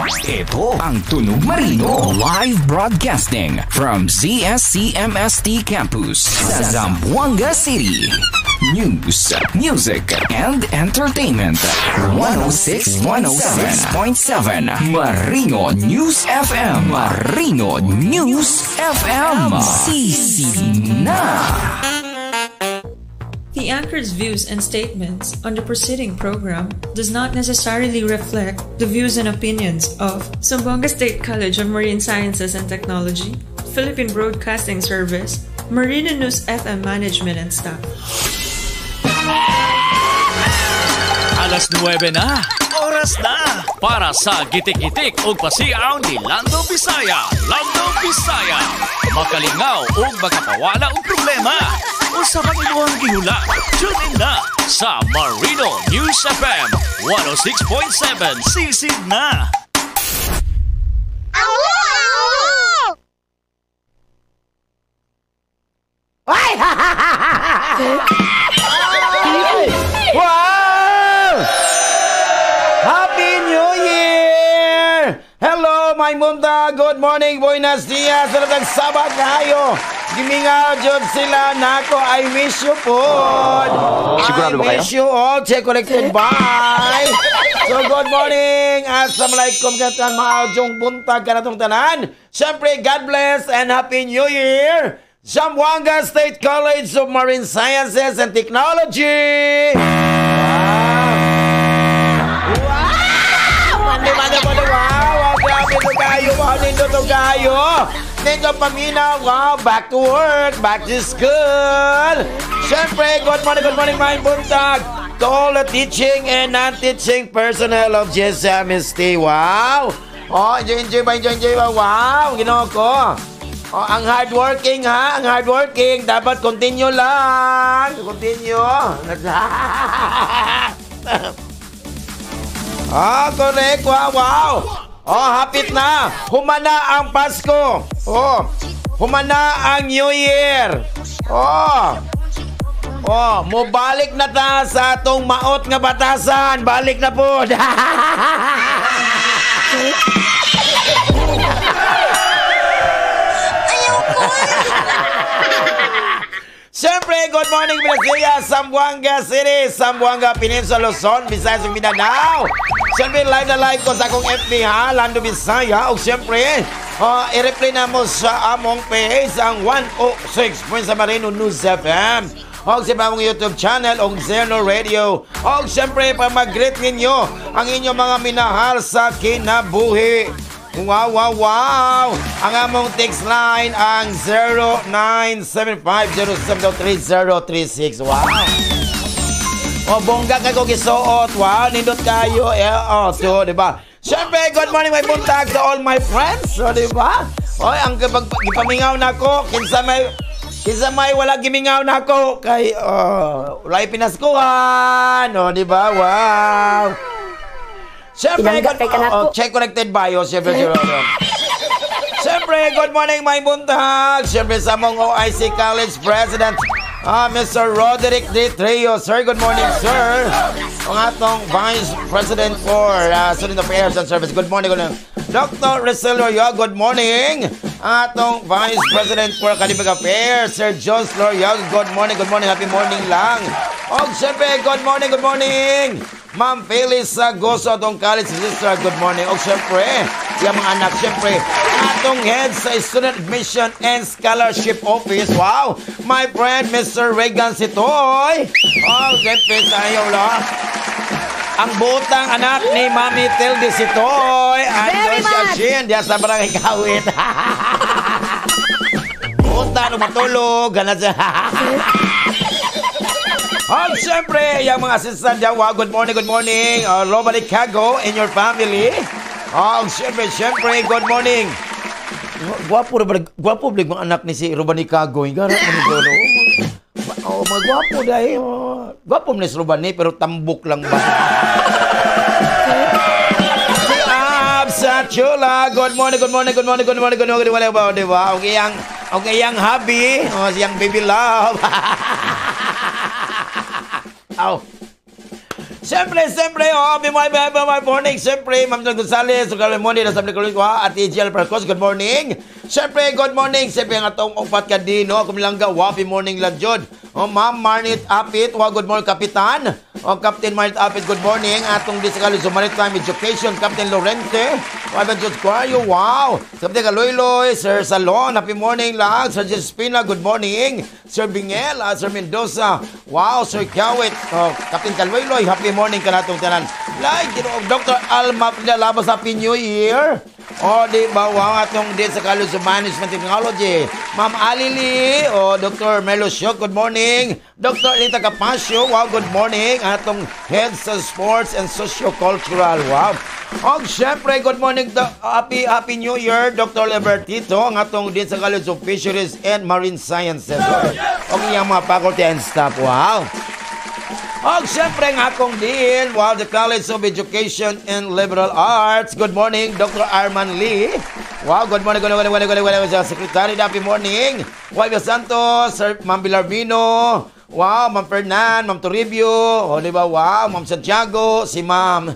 Ito ang Tunog Marino. Live broadcasting from ZSCMST Campus, Zamboanga City. News, music, and entertainment. 106, 106.7 Marino News FM. Marino News FM. Sisi na. The anchor's views and statements on the preceding program does not necessarily reflect the views and opinions of Zamboanga State College of Marine Sciences and Technology, Philippine Broadcasting Service, Marina News FM Management and Staff. Alas 9 na. Oras na para sa gitik-gitik ug pasiaw ni Lando Bisaya. Lando Bisaya. Makalingaw ug makapawala og problema. Usa bang imuhang gihula? Tune in na sa Marino News FM 106.7. Sisig na. Ay! Wow! Happy New Year! Hello, my munta. Good morning, buenos dias. Sarap nagsaba kayo. Gimingaw jud sila nako. I wish you po. Sigurado ba I kayo? wish you all. Check connected. Bye. So, good morning. Assalamualaikum katan maadyong buntag kanatong tanan. Siyempre, God bless and Happy New Year. Zamboanga State College of Marine Sciences and Technology. Wow! Wow! Mandi, mandi, mandi, wow! Wow, grabe to kayo. Wow, nindo to kayo. Nindo paminaw. Wow, back to work, back to school. Siyempre, good morning, my buntag. To all the teaching and non-teaching personnel of GSMST. Wow! Oh, enjoy, enjoy ba, enjoy, enjoy ba? Wow, ginoo ko. Oh, ang hardworking ha, ang hardworking. Dapat continue lang. Continue. Ah, correct. Wow, wow. Oh, hapit na. Humana ang Pasko. Oh, humana ang New Year. Oh. Oh, mobalik na ta sa atong maot nga batasan. Balik na po. Siyempre, good morning, Brasilia, Zamboanga City, Zamboanga Peninsula, Luzon, Visayas, ug Mindanao. Siyempre, live na live ko sa akong FB ha, Lando Bisaya. O siyempre, i-replay na mo sa among page ang 106.7 Marino News FM. O siyempre, among YouTube channel, o Zeno Radio. O siyempre, pa mag-greet ninyo ang inyong mga minahal sa kinabuhi. Wow, wow, wow! Ang among text line ang 0975073036. Wow! O, bongga kay ko gisuot. Wow, nindot kayo. Eh, oh, so, di ba? Siyempre, good morning, my buntag to all my friends. So, di ba? Oy, ang gipamingaw na ko, kinsa may wala gimingaw na ko kay oh, walay pinaskuhan. O, di ba? Wow! Siyempre, Tinanggap kay kanako. Oh, check connected bio. Siyempre, siyempre. Siyempre, good morning, my buntag. Siyempre, sa mong OIC College President, Mr. Roderick D. Trio. Sir, good morning, sir. Ang atong Vice President for Student Affairs and Service. Good morning, good morning. Dr. Rizal Lorio, good morning. Ang atong Vice President for Academic Affairs, Sir Jos Lorio. Good morning, good morning. Happy morning lang. O, siyempre, good morning, good morning. Ma'am Phyllis Sagoso, atong college sister, good morning. O, siyempre, yung mga anak, siyempre, atong head sa Student Admission and Scholarship Office. Wow! My friend, Mr. Regan Sitoy. Oh, siyempre, tayo lang. Ang butang anak ni Mami Tilde Sitoy. Very Andun siya, much. Shin, diya sa barangay Kawit. Butang, matulog. Ganun siya. Oh, siyempre, yung mga assistant dyan, wow, good morning, good morning. Robert Cago and your family. Oh, siyempre, siyempre, good morning. Gwapo, gwapo, blig mga anak ni si Robani Cago. Yung garap mo ni Golo. Oh, mga gwapo dahil. Oh. Gwapo ni si Robani, pero tambok lang ba? Si Abs at Chula, good morning, good morning, good morning, good morning, good morning, good morning, good morning, di ba? Okay, ang hubby, oh, siyang baby love. Aw. Siyempre, siyempre, oh, happy morning. Siyempre, Ma'am John Gonzales, good morning, sa at EGL Percos, good morning. Siyempre, good morning. Siyempre, ang atong upat ka din, no? Kumilangga, happy morning lang, Jod. Oh, Ma'am Marnit Apit, wow, good morning, Kapitan. Oh, Captain Marnit Apit, good morning. Atong di sa College of Maritime Education, Captain Lorente. Wow, Judge Cuario, wow. Captain Kaloyloy, Sir Salon, happy morning lang. Sir Jespina, good morning. Sir Bingel, Sir Mendoza, wow, Sir Kawit, oh, Captain Kaloyloy, happy morning ka natong tanan. Like, Dr. Alma Pinalabas, happy New Year. O, di ba, wow, atong din sa College of Management Technology. Ma'am Alili, o, Dr. Melo Shok, good morning. Dr. Anita Capasio, wow, good morning. Atong head sa Sports and Sociocultural, wow. O, syempre, good morning, happy, happy New Year, Dr. Libertito, ang atong din sa College of Fisheries and Marine Sciences. O, iyang mga faculty and staff, wow. Og syempre ang akong din, wow, the College of Education and Liberal Arts. Good morning, Dr. Arman Lee. Wow, good morning, good morning, good morning, good morning, Secretary, happy morning. Walvio Santos, Sir Ma'am Bilarmino. Wow, Ma'am Fernan, Ma'am Toribio. O, di ba? Wow, Ma'am Santiago, si Ma'am.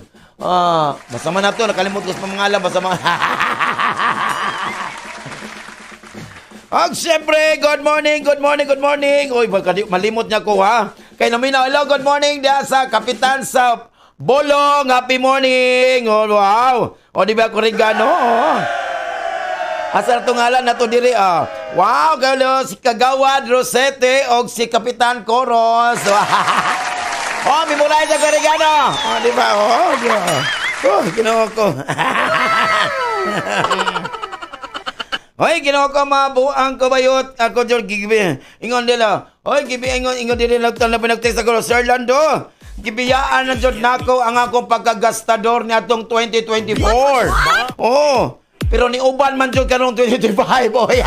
Masama na to, nakalimot ko sa pangalan, masama. Og syempre, good morning, good morning, good morning. Uy, malimot niya ko ha. Kay namina, hello, good morning diya sa Kapitan sa Bolong. Happy morning. Oh, wow. O, di ba Korigano? Oh. Asa na ngalan na to diri ah. Wow, galo si Kagawad Rosete og si Kapitan Coros. Oh, mimulay sa Korigano. Oh, di ba? Oh, di ba? Oh, Ginoo ko. Hoy, Ginoo ko mabuang ko bayot. Ako jud gibi. Ingon nila. Hoy, gibi ingon ingon dili nagtan na pinagtext ako, Sir Lando. Gibiyaan na jud nako ang akong pagkagastador niadtong 2024. Oh, pero ni uban man jud karong 2025, oy.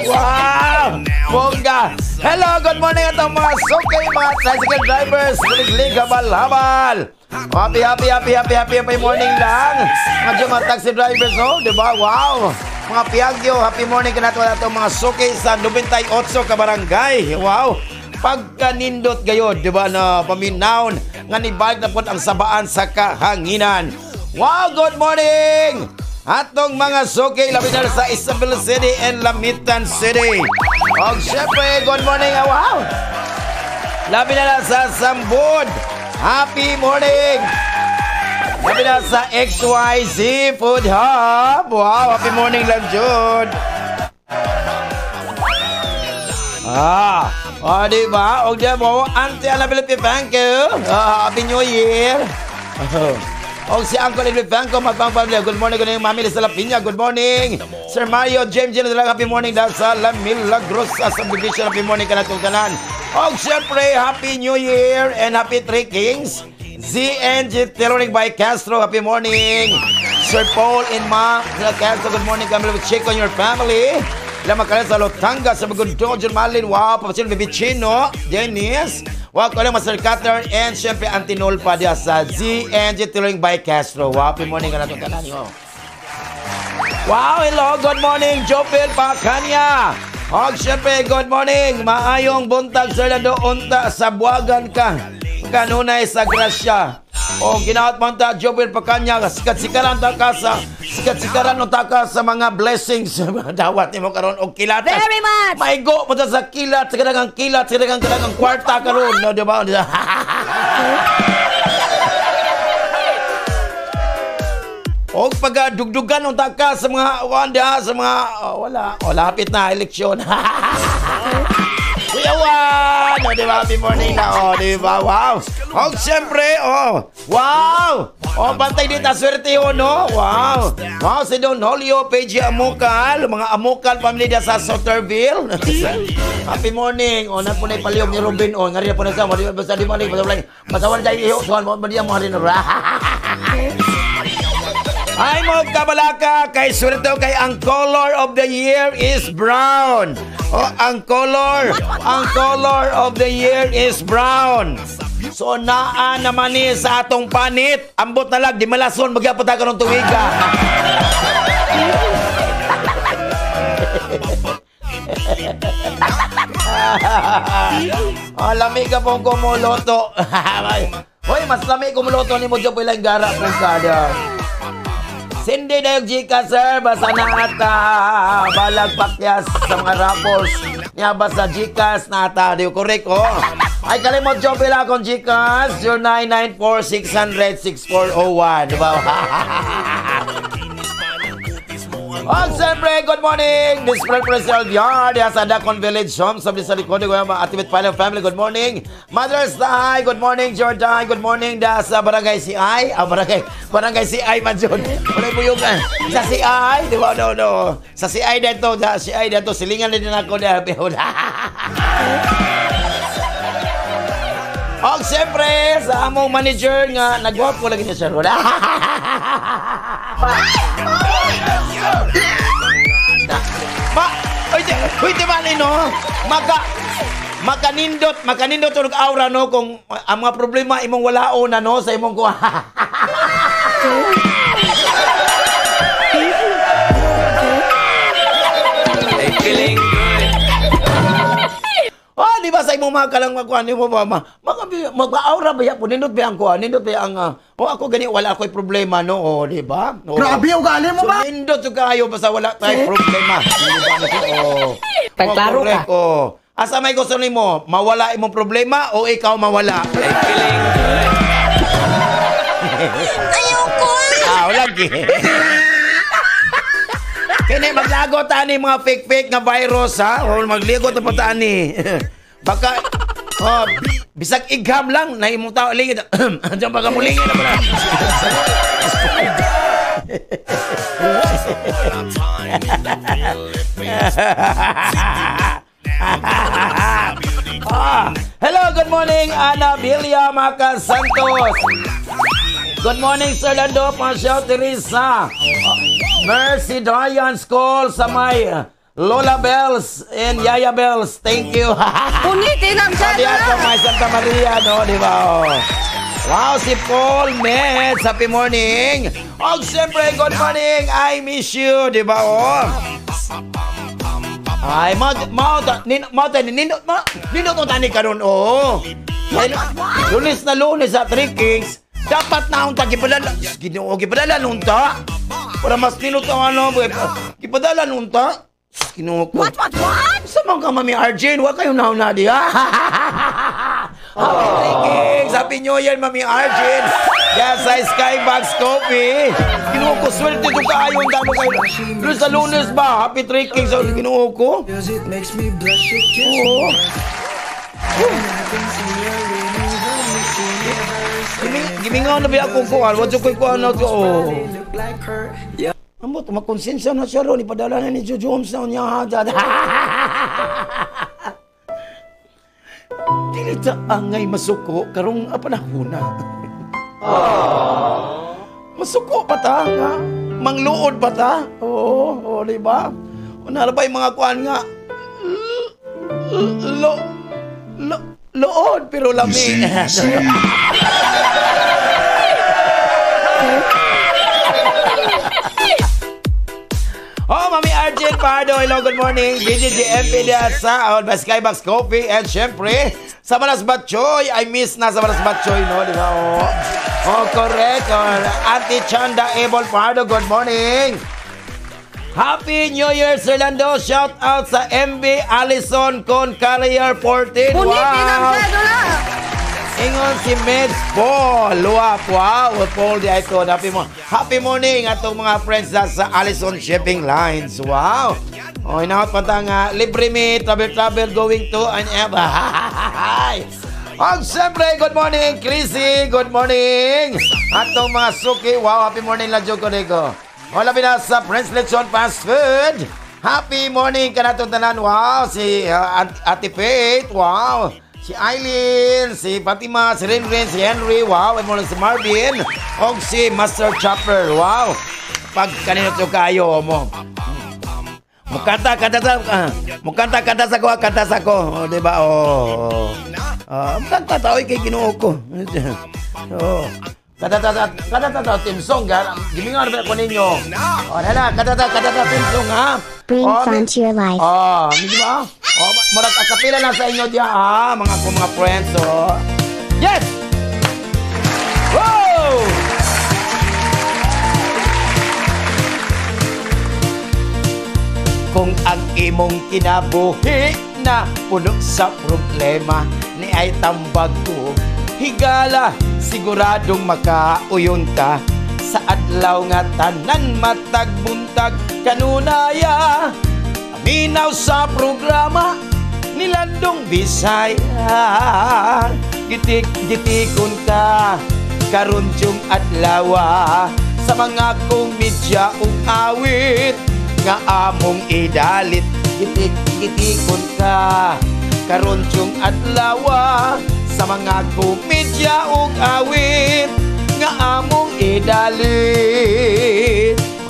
Wow! Bongga! Hello, good morning atong mga sukay, mga tricycle drivers, liglig habal-habal. Happy, happy, happy, happy, happy, happy morning lang. Mga mga taxi drivers, oh, di ba? Wow! Mga piagyo, happy morning ka nato atong mga sukay sa 98 ka barangay. Wow! Pagkanindot gayod, di ba, na paminawn nga nibalik na pod ang sabaan sa kahanginan. Wow, good morning! Atong mga sukay, labi na sa Isabel City and Lamitan City. Og syempre, good morning, wow! Labi na sa Sambud. Happy morning! Labi na sa XYZ Food Hub. Wow, happy morning lang, Jude. Ah, o, di ba? Og di ba? Auntie Annabelle Pifanco. Happy New Year. Og si Uncle Edwin Franco, magpang-pamilya. Good morning, good morning, Mami sa La Piña. Good morning. Sir Mario, James Jenner, happy morning dahil sa La Milagrosa Subdivision. Happy morning ka na itong tanan. Og syempre, Happy New Year and Happy Three Kings. ZNG Tailoring by Castro, happy morning. Sir Paul and Ma Castro, good morning. Kami will check on your family. Lama ka sa Lotanga, sa Magundo, John Malin, wow, Papasin, Bibicino, Dennis. Wow, ko lang, Master Cutter, and syempre, Antinolpa diya sa ZNG Tailoring by Castro. Wow, happy morning ka na itong tanan. Wow, hello, good morning, Jopel Pacanya. Og syempre, good morning. Maayong buntag, Sir Lando, unta sa buwagan ka. Kanunay sa grasya. O ginaot man ta, Jopel Pacanya, sikat-sikaran ta ka sa, sikat-sikaran ta ka sa mga blessings. Dawat nimo karon og kilatas. Very much. Maigo mo ta sa kilat, sa kadagang kilat, sa kadagang kwarta karon, no, di ba? Og pagdugdugan unta ka sa mga wanda, sa mga oh, wala, oh, lapit na eleksyon. Kuya Juan, oh, di ba? Happy morning na, oh, di ba? Wow. Og siyempre, oh, wow. Oh, bantay dito, swerte yun, no? Wow. Wow, si Don Holio, PG Amukal, mga Amukal family dia sa Sotterville. Happy morning. Oh, na po na ipaliyog ni Ruben, oh, nga rin po na sa, basta di mo, basta wala tayo iho, so, mo diya mo rin. Ay mo kabalaka kay swerte kay ang color of the year is brown. Oh, ang color of the year is brown. So naa naman ni sa atong panit. Ambot na lang di malason magyapon ta karon tuwiga. Oh, lami ka pong kumuluto. Hoy, mas lami kumuluto ni mo Jopoy lang gara pong kada. Sindi na yung Gcash, sir. Basta na ata balag pakyas sa mga raffles. Niya basta Gcash na ata. Di correct, oh. Ay, kalimot Jopoy lang akong Gcash. 0994-600-6401. Diba? Oh, siyempre, good morning! This is Fred President Yard, sa Dakon Village, Home, sa sa likod, mga Atimit Pilot Family, good morning! Mother's Day, good morning, Jordan, good morning, da sa Barangay CI, Barangay CI man yun. Wala mo yung, sa CI, di ba? No, no. Sa CI dito, sa CI dito, silingan na din ako na. Og siyempre, sa among manager nga, nagwapo lagi niya siya. Ma, oy, di ba no? Makanindot og aura no kung ang mga problema imong walaon na no sa imong kuha. Feeling good. Oh, di ba sa imong mga kalang makuha nimo ba mag-aura ba ya po nindot ba ang kuha nindot ba ang oh ako gani wala ako'y problema no, oh, di ba? Oh. Grabe ugali mo so, ba? Nindot jud kaayo basta wala tay problema. Di ba no? Oh. Pagklaro ka. Oh. Asa may gusto nimo? Mawala imong problema o ikaw mawala? Feeling good. Ayoko. Ah, wala gi. Kini maglago ta ni mga fake-fake nga virus ha. O magligo ta pa ta ni. Baka oh, bisag igham lang na imong tao lingid. Andiyan baka mulingid na ba? Ah, hello, good morning Ana Bilia Maka Santos. Good morning Sir Lando Pasio Teresa. Mercy Diane School sa may Lola Bells and Yaya Bells. Thank you. Punitin ang Sabi channel. sa may Santa Maria, no? Di ba? Oh. Wow, si Paul Metz. Happy morning. Og siyempre, good morning. I miss you. Di ba? Oh. Ay, nindot mo tani karon, oh. Lunes na Lunes sa Three Kings, dapat na unta gipadala. Ginoo, gipadala unta. Para mas nindot ang ano, gipadala unta. Ginoo ko. What, what, what? Sa mga ka, Mami Arjun, wa kayo nauna diha. Happy Three Kings! Happy New Year, Mami Arjun! Yes, sa Skybox Coffee. Ginoo ko, swerte ko kaayo. Ang damo kayo. Lunes sa Lunes ba? Happy Three Kings. Ginoo ko. Oo. Gimingaw na ba akong kuhan? Wadyo ko'y kuhan na ito. Oh. Amot, makonsensya na siya ron. Ipadala na ni Jojo Holmes na niya. Dili ta angay masuko karong panahon na. Masuko pa ta nga. Mangluod pa ta. Oo, oh, di ba? Unara ba yung mga kuan nga? Lood pero lami. Oh, Mami Arjun Pardo, hello, good morning. BGGMP sa by Skybox Coffee and syempre, sa Malas Batchoy. I miss na sa Malas Batchoy, no? Di ba? Oh, oh correct. Oh, Auntie Chanda Ebol Pardo, good morning. Happy New Year, Sir Lando. Shout out sa MB Allison Con Carrier 14. Punitin ang Wow. cedula. Ingon si Meds Paul. Luwap. Wow. Paul di ito. Happy, happy morning atong mga friends na sa Allison Shipping Lines. Wow. O, hinahot pa ta nga. Libre mi. Travel, travel. Going to and ever. Og siyempre, good morning, Chrissy. Good morning. Atong mga suki. Wow, happy morning la Joko Rico. Hola, na sa Prince Lechon Fast Food. Happy morning kanatong tanan. Wow, si Ate Faith. Wow. Si Eileen, si Fatima, si Rinrin, si Henry, wow, and mo lang si Marvin, og si Master Chopper, wow. Pag kanino to kayo mo. Mukanta, kanta sa, mukanta, kanta sa ko, kanta sa ko. Oh, di ba? Oh. Mukanta ta oy kay Ginoo ko. Oh. Kada team song ga gimingon ba ko ninyo. Oh, na kada team song ha. Bring oh, fun to your life. Oh, di ba? Oh, murag akapila na sa inyo diya ha, mga ko mga friends oh. Yes. Whoa! Kung ang imong kinabuhi na puno sa problema ni ay tambag ko higala, siguradong makauyon ka sa adlaw nga tanan matag buntag kanunaya. Aminaw sa programa ni Landong Bisaya, gitik-gitikon ka karon yung adlawa sa mga komedya ug awit nga among idalit. Gitik-gitikon ka karon yung adlawa sa mga komedya ug awit nga among idalit.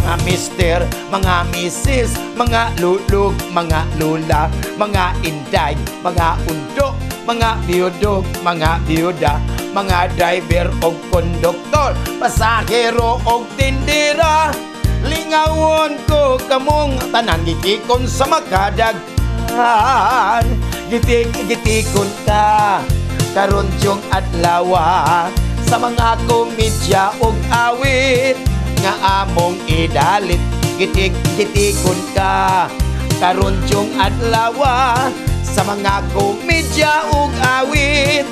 Mga mister, mga misis, mga lulog, mga lula, mga inday, mga undo, mga biyudo, mga biyuda, mga driver og konduktor, pasahero og tindera. Lingawon ko kamong tanan gikikon sa makadaghan. Gitik-gitikon ka karon yung adlawa sa mga komedya ug awit nga among idalit. Gitik-gitikon ka karon yung adlawa sa mga komedya ug awit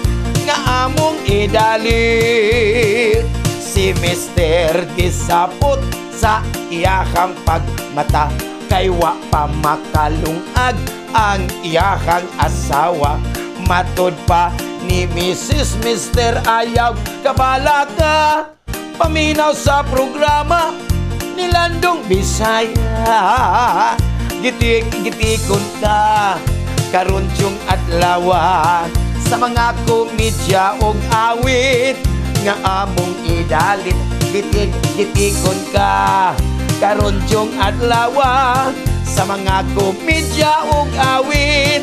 nga among idalit. Si Mr. Gisapot sa iyahang pagmata kay wa pa makalungag ang iyahang asawa. Matod pa ni Mrs. Mr. Ayaw kabalaka, paminaw sa programa ni Landong Bisaya. Gitik-gitikon ka karon yung adlawa sa mga komedya ug awit nga among idalit. Gitik-gitikon ka karon yung adlawa sa mga komedya ug awit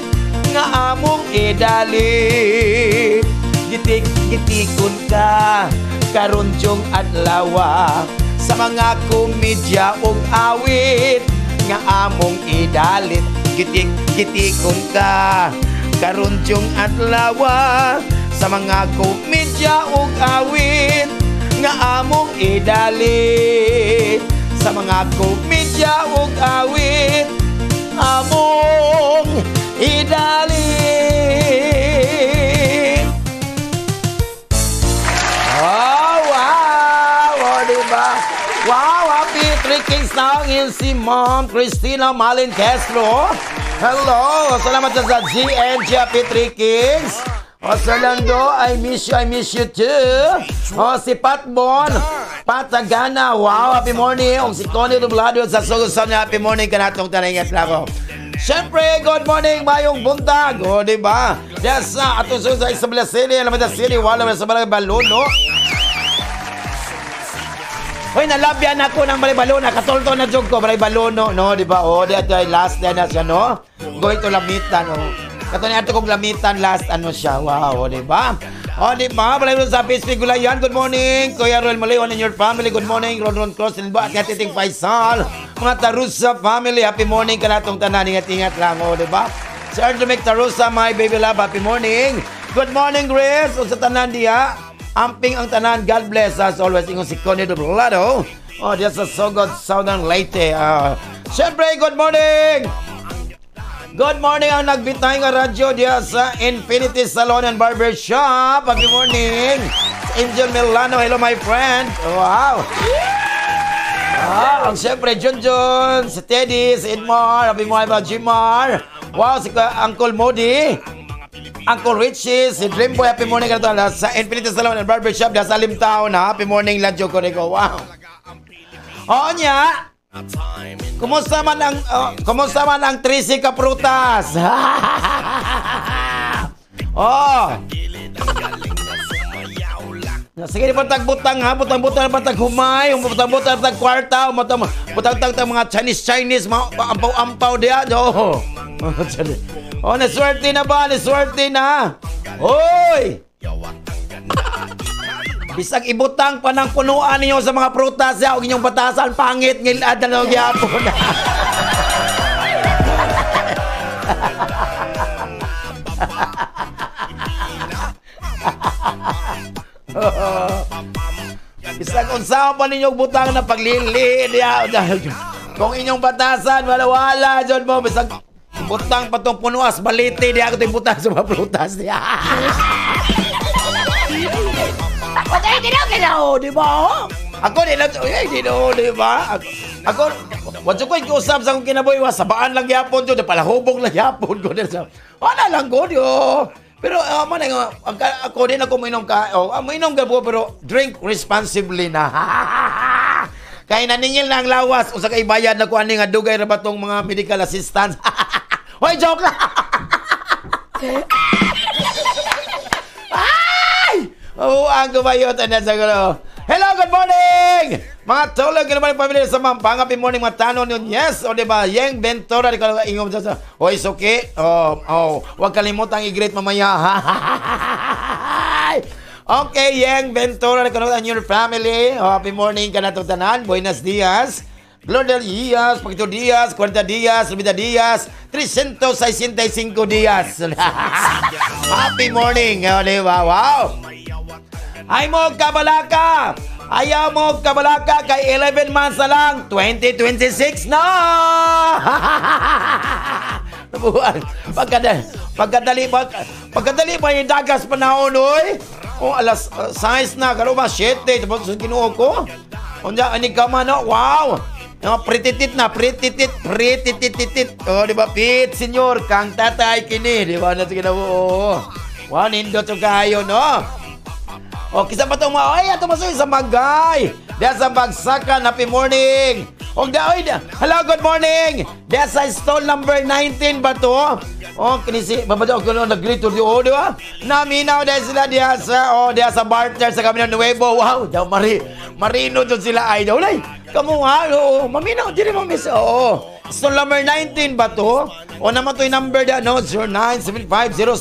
nga among idalit. Gitik-gitikon ka karon yung adlawa sa mga komedya ug awit nga among idalit. Gitik-gitikon ka karon yung adlawa sa mga komedya ug awit nga among idalit. Sa mga komedya ug awit among idalit. Oh, wow! Oh, diba? Wow! Happy Three Kings na ang si Ma'am Christina Malin Castro. Hello! Salamat sa GNG Happy Three Kings. O, Sir Lando, I miss you too. O, si Pat Bon, Patagana, wow, happy morning. O, si Connie Doblado sa Sugusan, happy morning kanatong taningat na ako. Siyempre, good morning, mayong buntag. O, di ba? Yes, atong sa Isabela City, Alameda City, wala sa Barangay Baluno. Hoy, nalabyan ako ng Barangay Baluno. Katulto na jog ko, Barangay Baluno, no, di ba? O, di last day na siya, no? Going to Lamitan, no? Kato ni ato kong lamitan last ano siya. Wow, di ba? O, di ba? Balay sa Facebook Gulayan. Good morning, Kuya Roel Maleon and your family. Good morning, Ron Ron Cross and ba? At Titing Faisal. Mga Tarusa family, happy morning kanatong tanan. Ingat-ingat lang, o, di ba? Si Erdemic Tarusa, my baby love, happy morning. Good morning, Grace. O sa tanan diya, amping ang tanan. God bless us always. Ingon si Connie Doblado. O, diya sa Sogod, Southern Leyte. Siyempre, good morning! Good morning ang nagbitay nga radyo diya sa Infinity Salon and Barber Shop. Happy morning. Angel Milano, hello my friend. Wow. Ah, ang siyempre, Junjun, si Teddy, si Edmar, happy morning ba, Jimar. Wow, si Uncle Modi, Uncle Richie, si Dreamboy, happy morning ka sa Infinity Salon and Barber Shop diya sa Limtown. Happy morning, Ladyo Corrigo. Wow. Oo niya. Kumusta man ang 13 ka prutas? Oh. Sige, di butang ha, butang-butang patag humay, butang-butang patag kwarta, butang-butang mga Chinese, mga ampaw-ampaw diya. Oh. Oh, niswerte na ba? Niswerte na. Hoy! Bisag ibutang pa ng punuan ninyo sa mga prutas ya, o inyong batasan, pangit, ngilad na lang gyapon. Bisag unsaon pa ninyo butang na paglili diya. Kung inyong batasan, wala-wala dyan mo. Bisag butang pa itong punuas, baliti diya ako itong butang sa mga prutas diya. Patay, di na kailangan, di ba? Ako, di na, di na, di ba? Ako, wadyo ko ikiusap sa akong kinabuhi, sabaan lang yapon dyan, palahubog lang yapon ko. Wala lang ko, di Pero, ako din ako mainom ka, mainom ka po, pero drink responsibly na. Kaya naningil na ang lawas, unsa kay bayad na ko ani nga dugay ra ba tong mga medical assistance. Hoy, joke lang! Oo, ang gumayot na sa gulo. Hello, good morning! Mga tulog, good morning pamilya sa Pampanga. Happy morning mga tanon yun. Yes, o diba? Yeng Ventura, di ko ingom sa. Hoy, suki. Oh, huwag kalimutang i-greet mamaya. Okay, Yeng Ventura, di ko and your family. Oh, happy morning ka na itong tanan. Buenos dias. Gloria Diaz, Paquito Diaz, 40 Diaz, Rubita Diaz, 365 Diaz. Happy morning. O, diba? Wow! Ay mo kabalaka! Ayaw mo kabalaka kay 11 months na lang, 2026 na! Pagkadali pa yung dagas panahon, oy! O, alas 6 na, karo ba, 7, tapos sa Ginoo ko. Unya, ani ka man, no? Wow! No, prititit na, prititit. O, di ba, Pit, senyor, kang tatay kini, di ba, na sige na, oo. Wow, nindot yung kayo, no? O, kisa pa itong mga, ay, ato masuyo sa Magay. Diya sa Bagsakan, happy morning. O, oy, hello, good morning. Diya sa stall number 19 ba to? O, kinisi, babado, ako nag-greet to, o, di ba? Naminaw dahil sila diya sa, o, diya sa barter sa kami ng Nuevo. Wow, daw, marino doon sila, ay, daw, lay. Kamu nga, oo, maminaw, di rin mo miss, oo. Stall number 19 ba to? O naman to yung number da, no, 09750,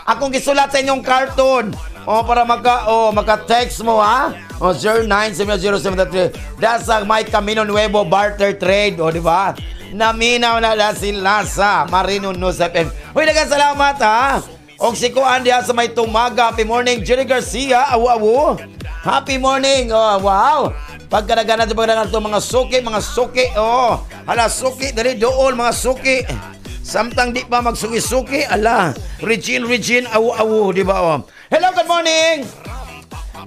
akong gisulat sa inyong carton. O, para maka-text mo, ha? O, 0970773. That's ang may Camino Nuevo Barter Trade, o, di ba? Naminaw na na sila sa Marino News FM. Uy, daghang salamat, ha? O, si Kuan diha sa may Tumaga. Happy morning, Jerry Garcia. Awu, awu. Happy morning. Oh, wow. Pagkadagana sa pagkadagana ito, mga suki. Oh, hala, suki. Dali, doon, mga suki. Samtang di pa magsuki-suki, ala. Regine, awu, awu, di ba? Oh. Hello, good morning!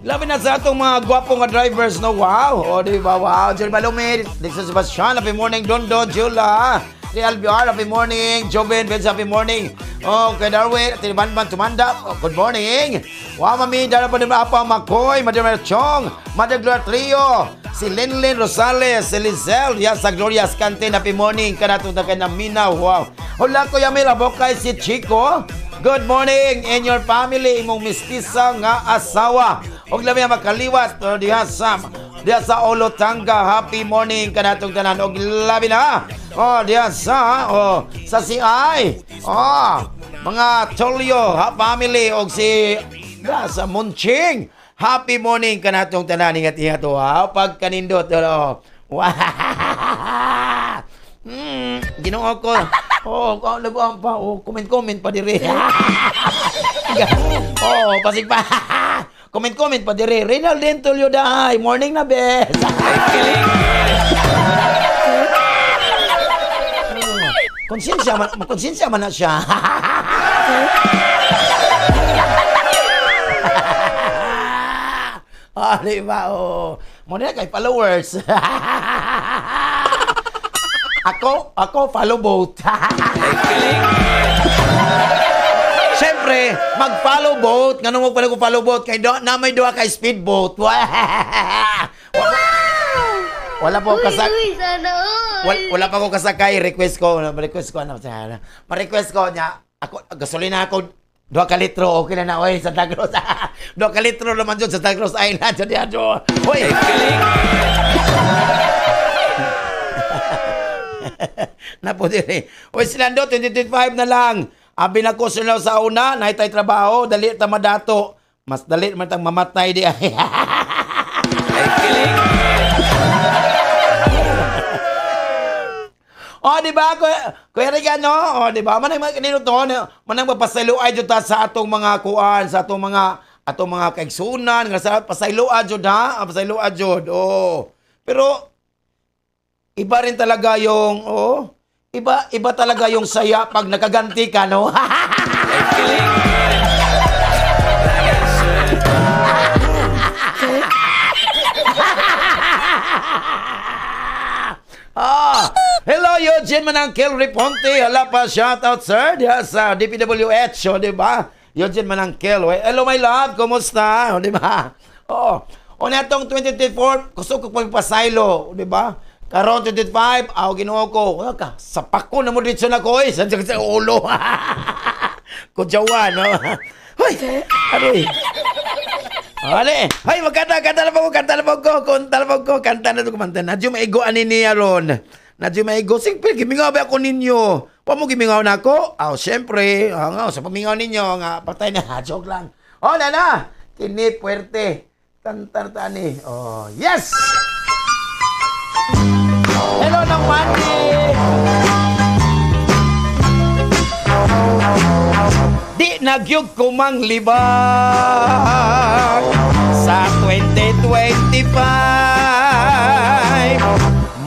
Labi na sa atong mga gwapo nga drivers, no? Wow! O, di ba? Wow! Jerry Balome, Dixon Sebastian, happy morning, Dondo, Jula, Real BR, happy morning, Joven, Benz, happy morning. Okay, Darwin, Tinibanban, Tumanda, oh, good morning. Wow, mami, dala pa din apa, Makoy, Madam Chong, Madam Gloria Trio, si Linlin Rosales, si Lizelle, yan sa Gloria's Canteen, happy morning, kanatong na kayo ng Minaw, wow. Hola, Kuya Mel, abokay si Chico. Good morning and your family, imong mistisa nga asawa. Og labi na makaliwat diha sa Olotanga. Happy morning kanatong tanan. Og labi na. Oh, diha sa sa CI. Oh, mga Tolyo, ha, family og si diha sa Munching. Happy morning kanatong tanan. Ingat-ingat to, ha. Pagkanindot. Oh. Wow. Ginoo ko. Oh, laguan pa. Oh, comment-comment pa dire. Oh, pasig pa. Comment-comment pa dire. Reynald Tulio dahay. Morning na, bes. Konsensya man na siya. Ah, di ba? Oh. Mo na kay followers. Ako follow both. Siyempre, mag-follow boat. Ganun mo pala kung follow boat. Kay do, na may duha kay speedboat. Wala po kasakay. Wala pa ko kasakay. Request ko. Ma-request ko niya. Ako, gasolina ako. 2 ka litro. Okay na na. Oy, Santa Cruz. 2 ka litro naman dyan sa Santa Cruz Island. Hoy! Napo dire. Oy, silando, 2025 na lang. Abi na ko sila sa una, naitay trabaho, dali ta madato. Mas dali man tang mamatay di ay. O, di ba? Kuya Regan, no? O, di ba? Manang mga kanino to, manang mapasayloay jud ta sa atong mga kuan, sa atong mga kaigsunan, nga sa pasayloa jud ha, pasayloa jud. Oh. Pero iba rin talaga yung iba talaga yung saya pag nakaganti ka, no? Hello, Eugene Manangkel Riponte. Hala pa, shout out, sir. Diha sa DPWH, o, di ba? Eugene Manangkel. Hello, my love. Kumusta? O, di ba? Oo. O, natong 2024, gusto ko pagpasaylo, di ba? Karon 25, aw, Ginoo ko. Ka, sapak ko na mo dito na ko, eh. Sa ulo. Kudyawan, no? Hoy, aroy. Ale, hay magkanta, kanta na po ko, kanta na po ko, kanta na po ko, kanta na to kumanta. Nadyo maigo ani niya ron. Nadyo maigo. Siyempre, gimingaw ba ako ninyo? Wa mo gimingaw na ako? Aw, siyempre, nga, sa pamingaw ninyo, nga, patay na, joke lang. Oh, nana, kini puwerte. Kanta na ni. Oh, yes! Hello, nang Mandy! Di nagyug kumang libak sa 2025.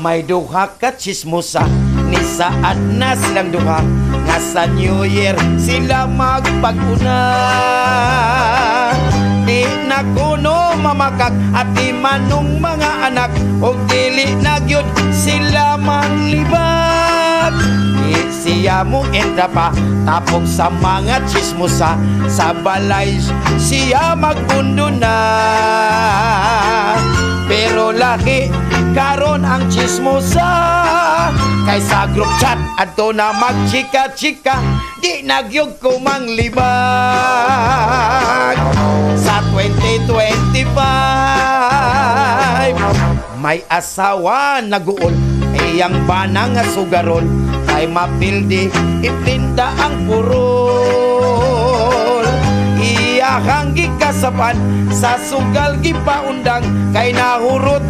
May duha ka chismosa, ni saad na silang duha, nga sa New Year sila magpag-una. Di na kuno mamakak at di manong mga anak, og dili na gyud sila manglibak. Di siya mo entra pa, tapok sa mga chismosa, sa balay siya magbundo na. Pero laki karon ang chismosa, kay sa group chat adto na magchika-chika, di nagyug kumang libag sa 2025. May asawa naguol, iyang bana nga sugarol, kay mapildi iplinda ang purol. Iyahang gikasapan sa sugal gipaundang, kay nahurot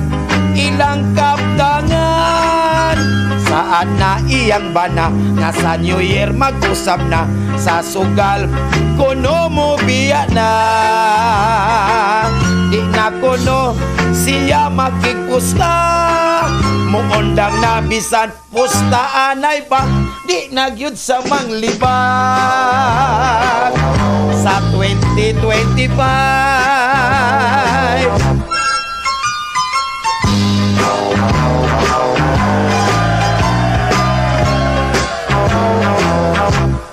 ilang kaptangan. Saan na iyang bana nga sa New Year mag-usap na, sa sugal kuno mo biya na. Di na kuno siya makigpusta, muundang na bisan pusta anay pa, di nagyud sa manglibag sa 2025.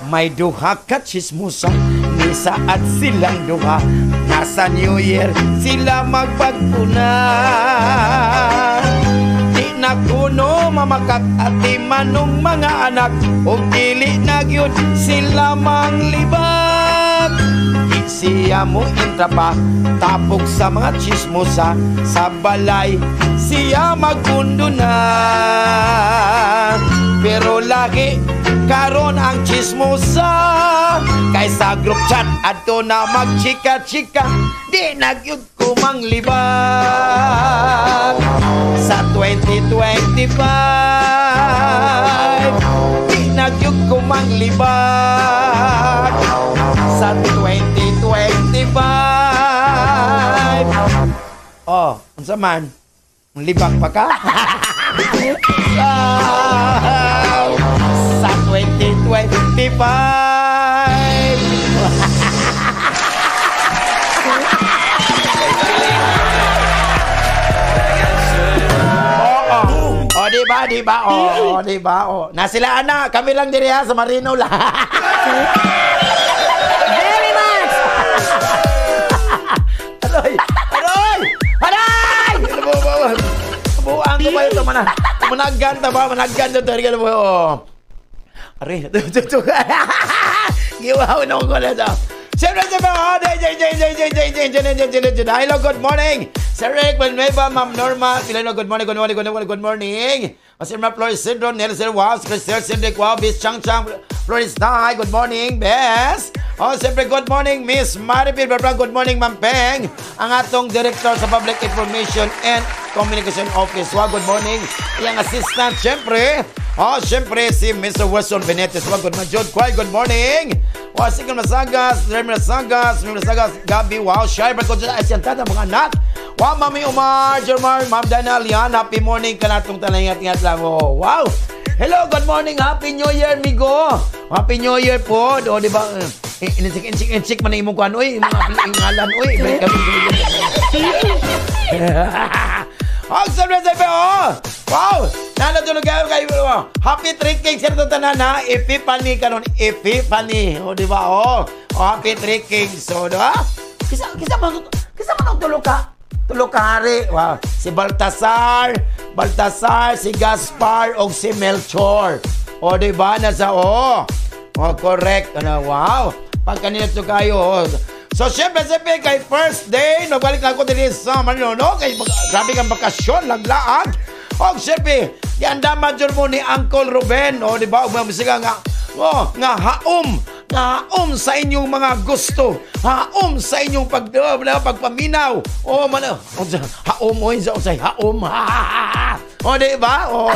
May duha ka chismosa, ni saad silang duha, nasa New Year sila magpagpuna. Di na kuno mamakak at di manong mga anak, og dili na gyud sila manglibak. Di siya mo intra pa, tapok sa mga chismosa, sa balay siya magbundo na. Pero lagi karon ang chismosa, kay sa group chat adto na magchika-chika, di nagyud kumang libag sa 2025. Di nagyud kumang libag sa 2025. Oh, unsa man? Libak pa ka? Sa 2025. Oo. O, di ba? Di ba? O, di ba? O. Nasila ana, kami lang diri ha sa Marino lang. Very much. Aroy! Aroy! Aray! Buang ko ba ito? Managgan ta ba? Managgan ta. Talaga mo. Oh. Aray. Giwaw na ko na ito. Siyempre, siyempre. Hello, good morning. Sir Rick Manueva, Ma'am Norma Filano, good morning, good morning, good morning, good morning. Sir Flor Isidro, Nelson Wow, Cristel Cedric Wow, Bis Chang Chang, Flores Dahay, good morning, Bes. Oh, siyempre, good morning, Miss Maripil Barbara. Good morning, Ma'am Peng. Ang atong Director sa Public Information and Communication Office. Wow, good morning. Iyang assistant, siyempre. Oh, siyempre, si Mr. Wilson Benitez. Wow, good morning, Jude Kwai. Good morning. Wow, Sikon Masagas, Remy Masagas, Remy Masagas, Gabi. Wow, Shai, Barko, Asiantada, mga anak. Wow, Mami Omar, Jermar, Ma'am Dana, Lian. Happy morning kanatong talangat-ingat lang. Oh, wow. Hello, good morning. Happy New Year, migo. Happy New Year po. O, di ba? Insik man na imong kuan, oy. Imong ngalan, oy. Oh, siyempre, oh. Wow! Nanatulog kayo kayo. Happy Three Kings. Sir, tanan, ha? Epiphany karon. Epiphany. O, di ba? Oh, Happy Three Kings. So, di ba? Kisa man tulog ka. Tulog ka, hari. Wow. Si Baltasar, si Gaspar, o si Melchor. O, di ba? Nasa, oh. Oh, correct. Ano, wow. Pagkanina ito kayo, oh. So, siyempre, kay first day, nagbalik na ako din sa Manila, no? Kay, grabe kang bakasyon, laglaag. O, siyempre, yanda dyan mo ni Uncle Ruben, o, di ba? Umamasika nga, oh, nga haom. Haom sa inyong mga gusto. Haom sa inyong pagpaminaw. O, man, haom, o, haom. O, di ba? O.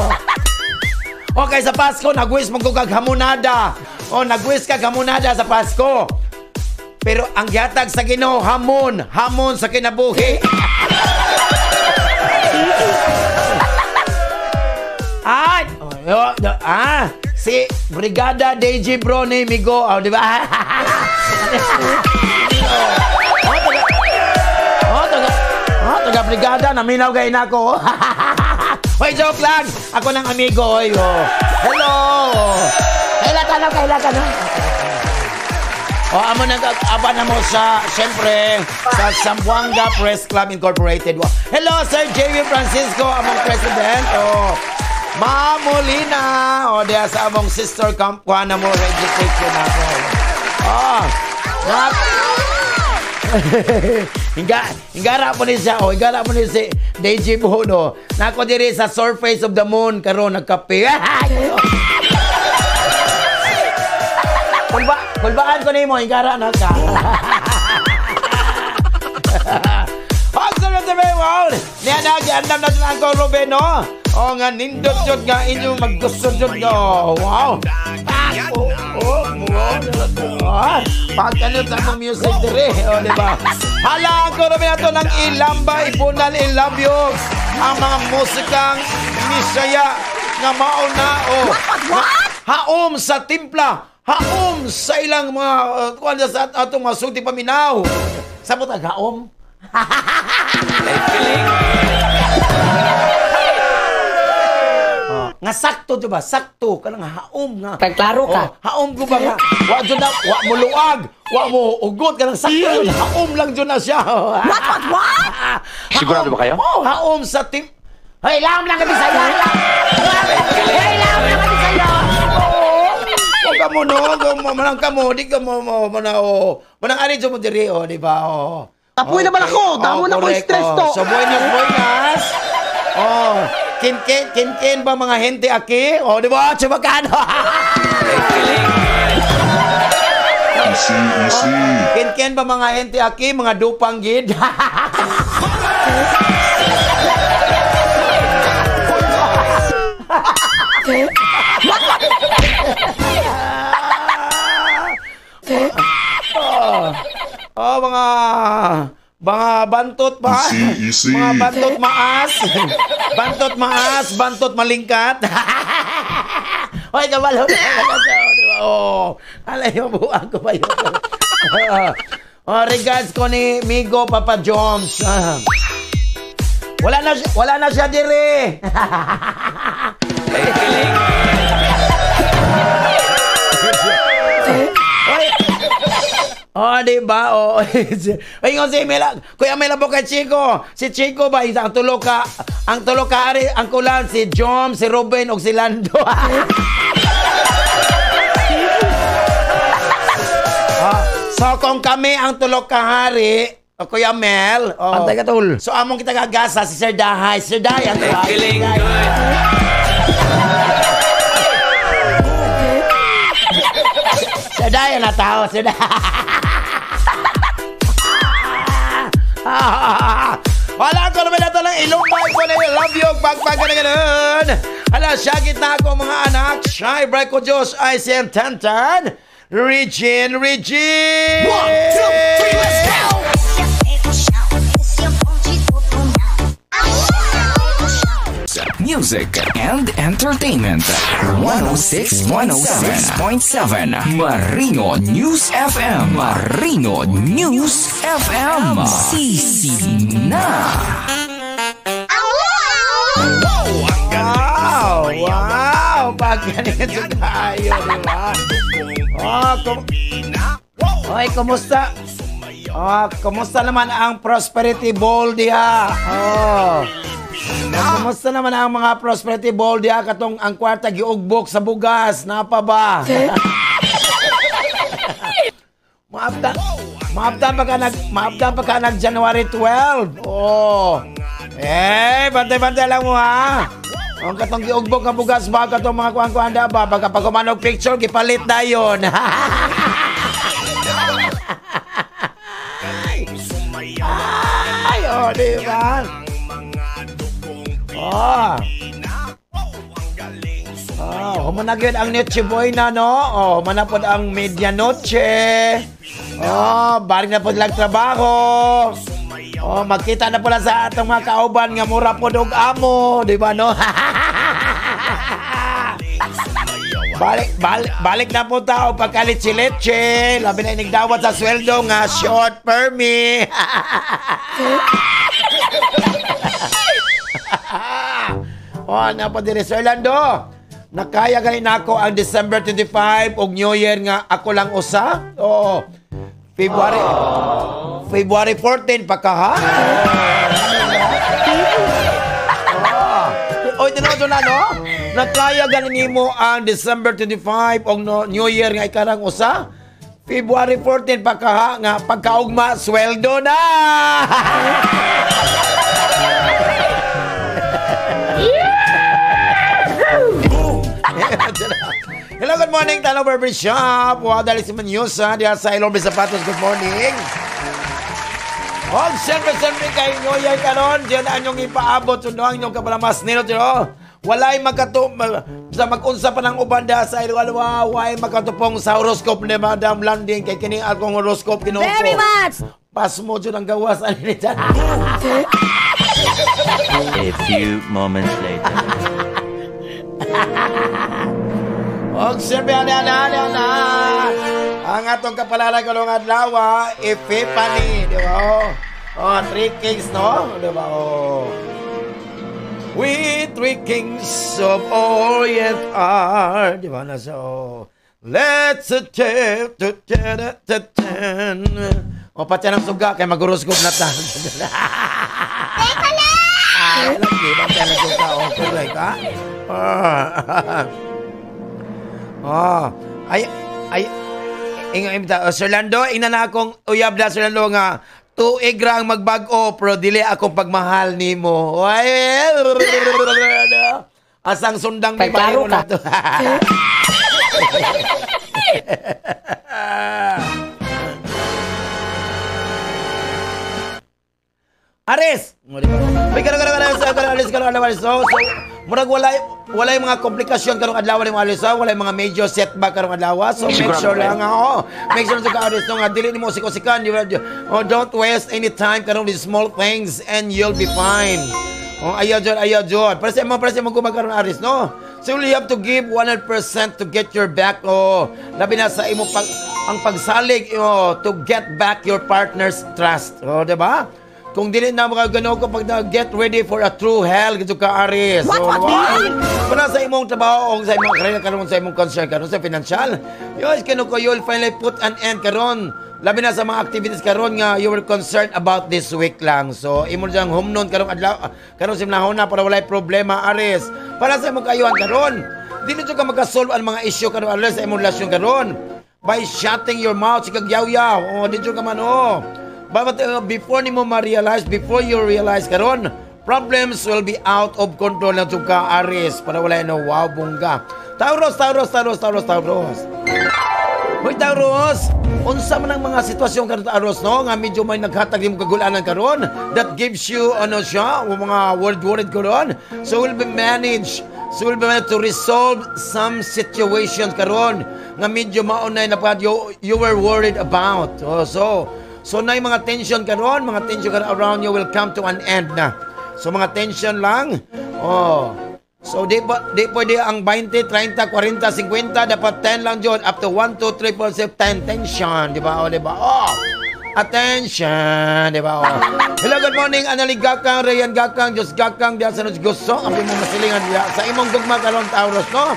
Okay, sa Pasko, nag-wish mo kag hamonada. O, nag-wish kag hamonada sa Pasko. Pero ang gihatag sa Ginoo, hamon. Hamon sa kinabuhi. Ay! Ah! Si Brigada DJ Bro ni Migo, oh, di ba? Oh, taga Brigada, naminaw kayo na ako. Hoy, joke lang. Ako ng amigo, oy. Oh. Hello. Kaila ka na. Oh, amo nang aba na mo sa, siyempre, sa Zamboanga Press Club Incorporated. Hello, Sir JV Francisco, among president. Oh. Ma'am Molina, o diya sa among sister camp kuha na mo registration ako. Oh, hingara po ni siya, oh, hingara po ni si DJ Bono. Nako diri sa surface of the moon karon nagkape. Kulbaan ko nimo, hingara na ka. Wow! Niya na, giandam na siya ang Ruben, no? Oh, nga nindot jud nga inyong maggusto jud nga. Wow. Oh. Pagkanot sa among music dire, oh, di ba? Hala, ko Ruben ato ng Ilamba, Ibunal, Ilabyog. Ang mga musikang Misaya nga mao na, oh. Haom sa timpla, haom sa ilang mga kuan sa atong mga sulti paminaw. Sabot ang haom. Nga sakto diba? Sakto kanang haom nga. Pagklaro ka. Oh, haom ko ba nga? Wa jud na, wa mo luag, wa mo ugot kanang sakto. Haom lang jud na siya. What? Sigurado ba kayo? Oh, haom sa tim. Hoy, lam lang kami sa'yo. Hoy, lam lang kami sa'yo. Huwag ka mo, no? Manang ka mo, di ka mo, manang, oh. Manang ari mo diri, oh, di ba? Oh. Tapuin naman ako! Damo na ko stress to! So, buenas, buenas! Oh, kin-kin ba mga hente aki? Oh, di ba? Chubakano! Easy, easy. Kin-kin ba mga hente aki? Mga dupang gid? Oh, mga bantot ba? Easy, easy. Mga bantot maas. Bantot maas, bantot malingkat. Hoy, kabalo. Oh, alay mo buang ko ba yun? Oh, regards ko ni Migo Papa Joms. Wala na siya dire. Oh, di ba? Oh. Ay, si Mela, Kuya Mela po kay Chico. Si Chico ba isang tulo ka, ang tulo ka ari, ang kulan si Jom, si Ruben ug si Lando. Oh, so kung kami ang tulo ka hari, o Kuya Mel, oh. Pantay ka tol. So among kita gagasa si Sir Dahay, Sir Dahay ang tulo. Feeling good. Suday na tao, suday. Wala ko naman nato lang ilong ko na love you pagpag na ganun. Ala, syagit na ako mga anak. Shy Bright ko Diyos ay si Tantan. Regine, Regine! 1, 2, 3, let's go! Music and entertainment. 106.7 Marino News FM. Marino News FM. Sisi na. Wow! Wow! Pag ganito tayo, di ba? Oh, Oy, kumusta? Oh, kumusta naman ang Prosperity Bowl diha? Oh. Kumusta naman ang mga Prosperity Bowl diha katong ang kwarta giugbok sa bugas, napa ba? Maabtan pa ka nag January 12. Oh. Eh, bantay-bantay lang mo ha. Ang katong giugbok nga bugas ba katong mga kuan-kuan da ba baka pag kumanog picture gipalit dayon. Ay, oh, di ba? Oh. Oh, humanag yun ang Noche Buena, no? Oh, humanag po ang medianoche. Oh, balik na po lang trabaho. Oh, magkita na po lang sa atong mga kauban nga mura po dog amo, di ba, no? Balik na po tao pagkalitsi-litsi. Labi na inigdawat sa sweldo nga short permi. Oh, na po diri Sir Lando. Nakaya gani nako ang December 25 og New Year nga ako lang usa. Oo. February 14 pa ka ha? Oh. Oy, tinuod na no? Nakaya gani nimo ang December 25 og New Year nga ikarang usa. February 14 pa ka ha nga pagkaugma sweldo na. Hello, good morning, Talo Barber Shop. Wow, dali si Manyusa diya sa Ilong Sapatos. Good morning. Og siyempre kay New Year karon, diyan ang inyong ipaabot sundo ang inyong kabalamas nino tiro. Walay makato sa magunsa pa ng uban diha sa Ilong, walay makatupong sa horoscope ni Madam Landing kay kini akong horoscope kinuko. Very much. Pasmo jud ang gawas ani ni. A few moments later. Og siyempre, ana. Ang atong kapalaran karong adlaw, Epiphany, di ba? Oh, three kings, no? Di ba? Oh. We three kings of Orient are, di ba? Nasa, oh. Let's attempt to ten. O, pati ng suga, kay mag-horoscope na ta. Teka lang! Ay, lagi, pati ng suga. Oh, correct, ha? Oh, ay, Sir Lando, ina na akong uyab na Sir Lando nga tuig ra ang magbag-o pero dili akong pagmahal nimo. Ay, asang sundang may bayo na to. Aris! May karang so, murag walay mga komplikasyon karong adlaw ni mga Aris, walay mga major setback karong adlaw. So make sure lang nga, make sure sa Aris nga dili nimo usik-usikan, oh, don't waste any time karong these small things and you'll be fine. Oh, ayaw jud. Para sa imo karon Aris, no? So you have to give 100% to get your back, oh. Labi na sa imo ang pagsalig, oh, to get back your partner's trust. Oh, di ba? Kung dili na mga gano ko pag get ready for a true hell gito ka Aris. So, What? Para sa imong trabaho o sa imong karera karon sa imong concern karon sa financial. Yos kanu ko you'll finally put an end karon. Labi na sa mga activities karon nga you were concerned about this week lang. So imo jang humnon karong adlaw karon simnahon na para walay problema Aris. Para sa imong kayuhan karon. Dili jud ka makasolve ang mga issue karon Aris sa imong relasyon karon by shutting your mouth sikag yaw-yaw. Oh, di jud ka man oh. But before nimo ma-realize, before you realize karon, problems will be out of control na ka Aris. Para wala no wow bongga. Taurus. Hoy Taurus, unsa man ang mga sitwasyon karon, Taurus, no, nga medyo may naghatag nimo kagulanan karon that gives you ano siya, o mga worried worried karon. So will be managed to resolve some situations karon nga medyo maunay na pa you were worried about. Oh, so na mga tension karon, mga tension karon around you will come to an end na. So mga tension lang. Oh. So di pwede ang 20, 30, 40, 50, dapat 10 lang jud, up to 1, 2, 3, 4, 5, 10 tension, di ba? O, di ba? Oh. Attention, di ba? Oh. Hello, good morning, Analig Gakang, Rayan Gakang, Diyos Gakang, diya sa Gusto, ang imong masilingan diya. Sa imong gugma karon, Taurus, no?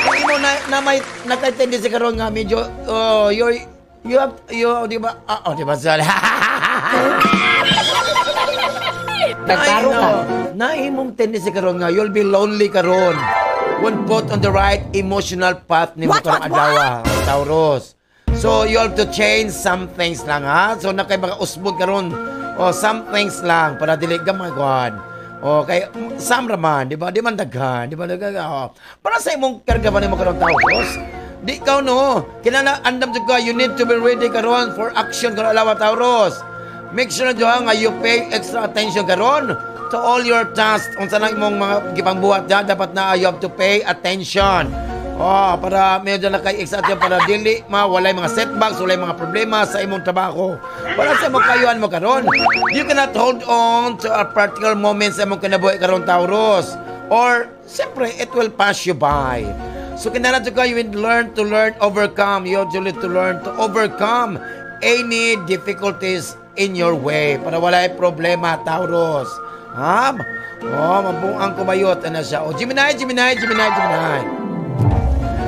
Kung imo na may naka-tendency karon nga medyo, oh, you have, you, di ba? Ah, oh, di ba? Sorry. Nagtaro ka. Na imong tendency karon nga you'll be lonely karon. When put on the right emotional path nimo karong adlaw, Taurus. So you have to change some things lang, ha. So na kay mga usbon karon. O some things lang para dili gamay kuan. Okay, some raman, di ba? Di man daghan, di ba? Oh. Para sa imong karga ba nimo karon, Taurus? Di ikaw no. Kinahanglan andam jud ka, you need to be ready karon for action karon adlaw, Taurus. Make sure na jud nga you pay extra attention karon to all your tasks. Unsa nang imong mga gipangbuhat dyan, dapat na you have to pay attention. Oh, para medyo na kay extra attention para dili mawalay mga setbacks, walay mga problema sa imong trabaho. Para sa imong kayuan mo karon, you cannot hold on to a particular moment sa imong kinabuhi karon, Taurus. Or siyempre, it will pass you by. So kinahanglan jud ka, you will learn to learn overcome. You have to learn to overcome any difficulties in your way para walay problema, Taurus. Ha? Oh, mabuang kumayot ana siya. Oh, Gemini, Gemini, Gemini, Gemini.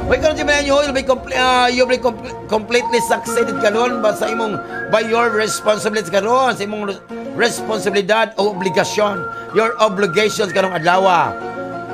Wait karon, Gemini, you'll be completely succeeded karon ba sa imong by your responsibilities karon, sa imong responsibilidad o obligasyon, your obligations karong adlaw.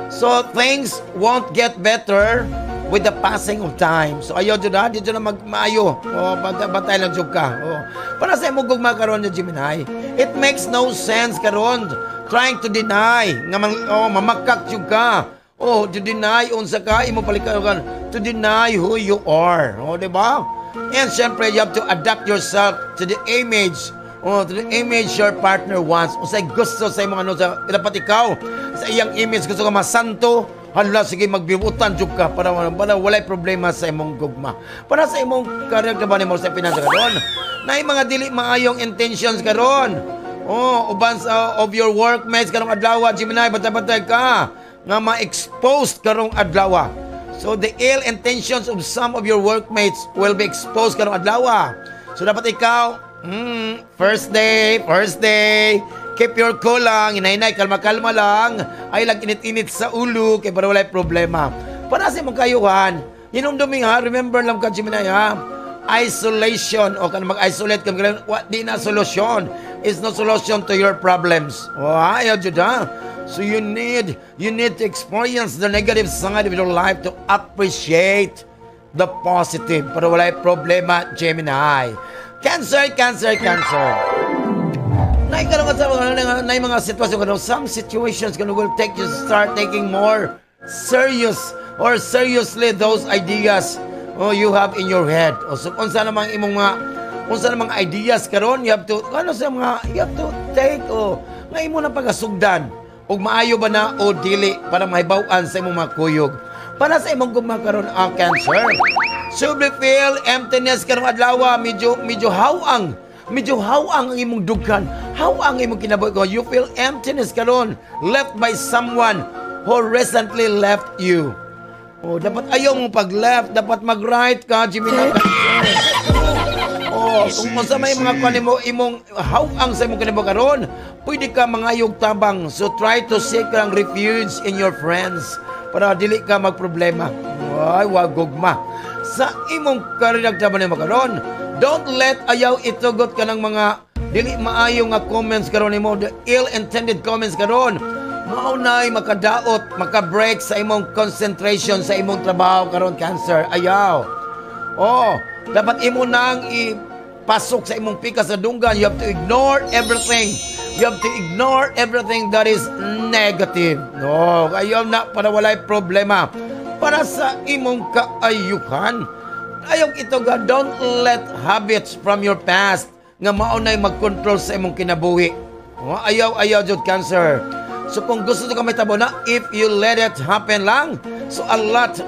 So things won't get better with the passing of time. So ayaw jud ha, di jud na magmaayo. Oh, bantay lang jud ka. Oh. Para sa imong gugma karon, Gemini, it makes no sense karon trying to deny nga man, oh, mamakak jud ka. Oh, to deny unsa ka imo palikayon, to deny who you are. Oh, di ba? And syempre, you have to adapt yourself to the image. Oh, to the image your partner wants. Unsay gusto sa imong ano sa dapat ikaw sa iyang image gusto ka masanto. Hala, sige, magbibutan jud ka para walay problema sa imong gugma. Para sa imong career ka ba nimo sa pinansa karon? Naay mga dili maayong intentions karon. Oh, uban sa of your workmates karong adlaw, Gemini, bantay-bantay ka nga ma-exposed karong adlaw. So the ill intentions of some of your workmates will be exposed karong adlaw. So dapat ikaw, first day, keep your cool lang, hinay-hinay, kalma-kalma lang, ay lang init-init sa ulo, kay para walay problema. Para sa imong kayuhan, hinumdumi ha, remember lang ka, Gemini ha, isolation, o kan mag-isolate ka, di na solusyon. It's no solution to your problems. O ayaw jud ha. So you need to experience the negative side of your life to appreciate the positive. Para walay problema, Gemini. Cancer, Cancer, Cancer. Naay mga sitwasyon karon, some situations karon will take you to start taking more serious or seriously those ideas, oh, you have in your head. O, so unsa namang imong mga unsa namang ideas karon, you have to ano sa mga you have to take, oh, nga imo na pagasugdan og maayo ba na o dili para mahibaw-an sa imong mga kuyog. Para sa imong gugma karon, Cancer. So feel emptiness karong adlaw, medyo hawang. Medyo hawang ang imong dughan, hawang ang imong kinabuhi ko. You feel emptiness karon, left by someone who recently left you. Oh, dapat ayaw mong pag-left, dapat mag-right ka, Gemini. Oh, kung unsa may mga kuan nimo imong hawang sa imong kinabuhi karon, pwede ka mangayog tabang. So try to seek ang refuge in your friends para dili ka magproblema. Ay, wag gugma. Sa imong karinagtaban nimo karon, don't let ayaw itugot ka ng mga dili maayo nga comments karon nimo, the ill-intended comments karon. Mao nay makadaot, makabreak sa imong concentration sa imong trabaho karon, Cancer. Ayaw. Oh, dapat imo nang ipasok sa imong pikas sa dunggan. You have to ignore everything. You have to ignore everything that is negative. No, ayaw na para walay problema. Para sa imong kaayuhan. Ayaw ito ga, don't let habits from your past nga maunay mag-control sa imong kinabuhi. Oh, ayaw, ayaw jud, Cancer. So kung gusto ka may tabo na, if you let it happen lang, so a lot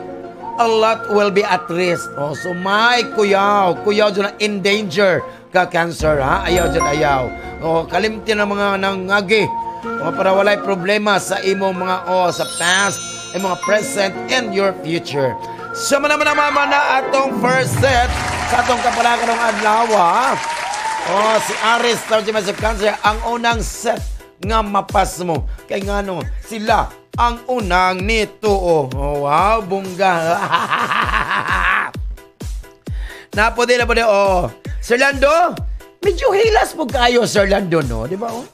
will be at risk. Oh, so may kuyaw, kuyaw jud na in danger ka, Cancer, ha? Ayaw jud, ayaw. Oh, kalimti na mga nangagi. Oh, para walay problema sa imong mga oh, sa past, imong mga present and your future. So man naman naman na atong first set sa atong kapalakan ng adlaw. Oh, si Aries, Star Gemini, Cancer, ang unang set nga mapas mo. Kay ngano, sila ang unang nito. Oh, wow, bongga. Napodi na podi, oh. Sir Lando, medyo hilas po kayo, Sir Lando, no? Di ba, oh?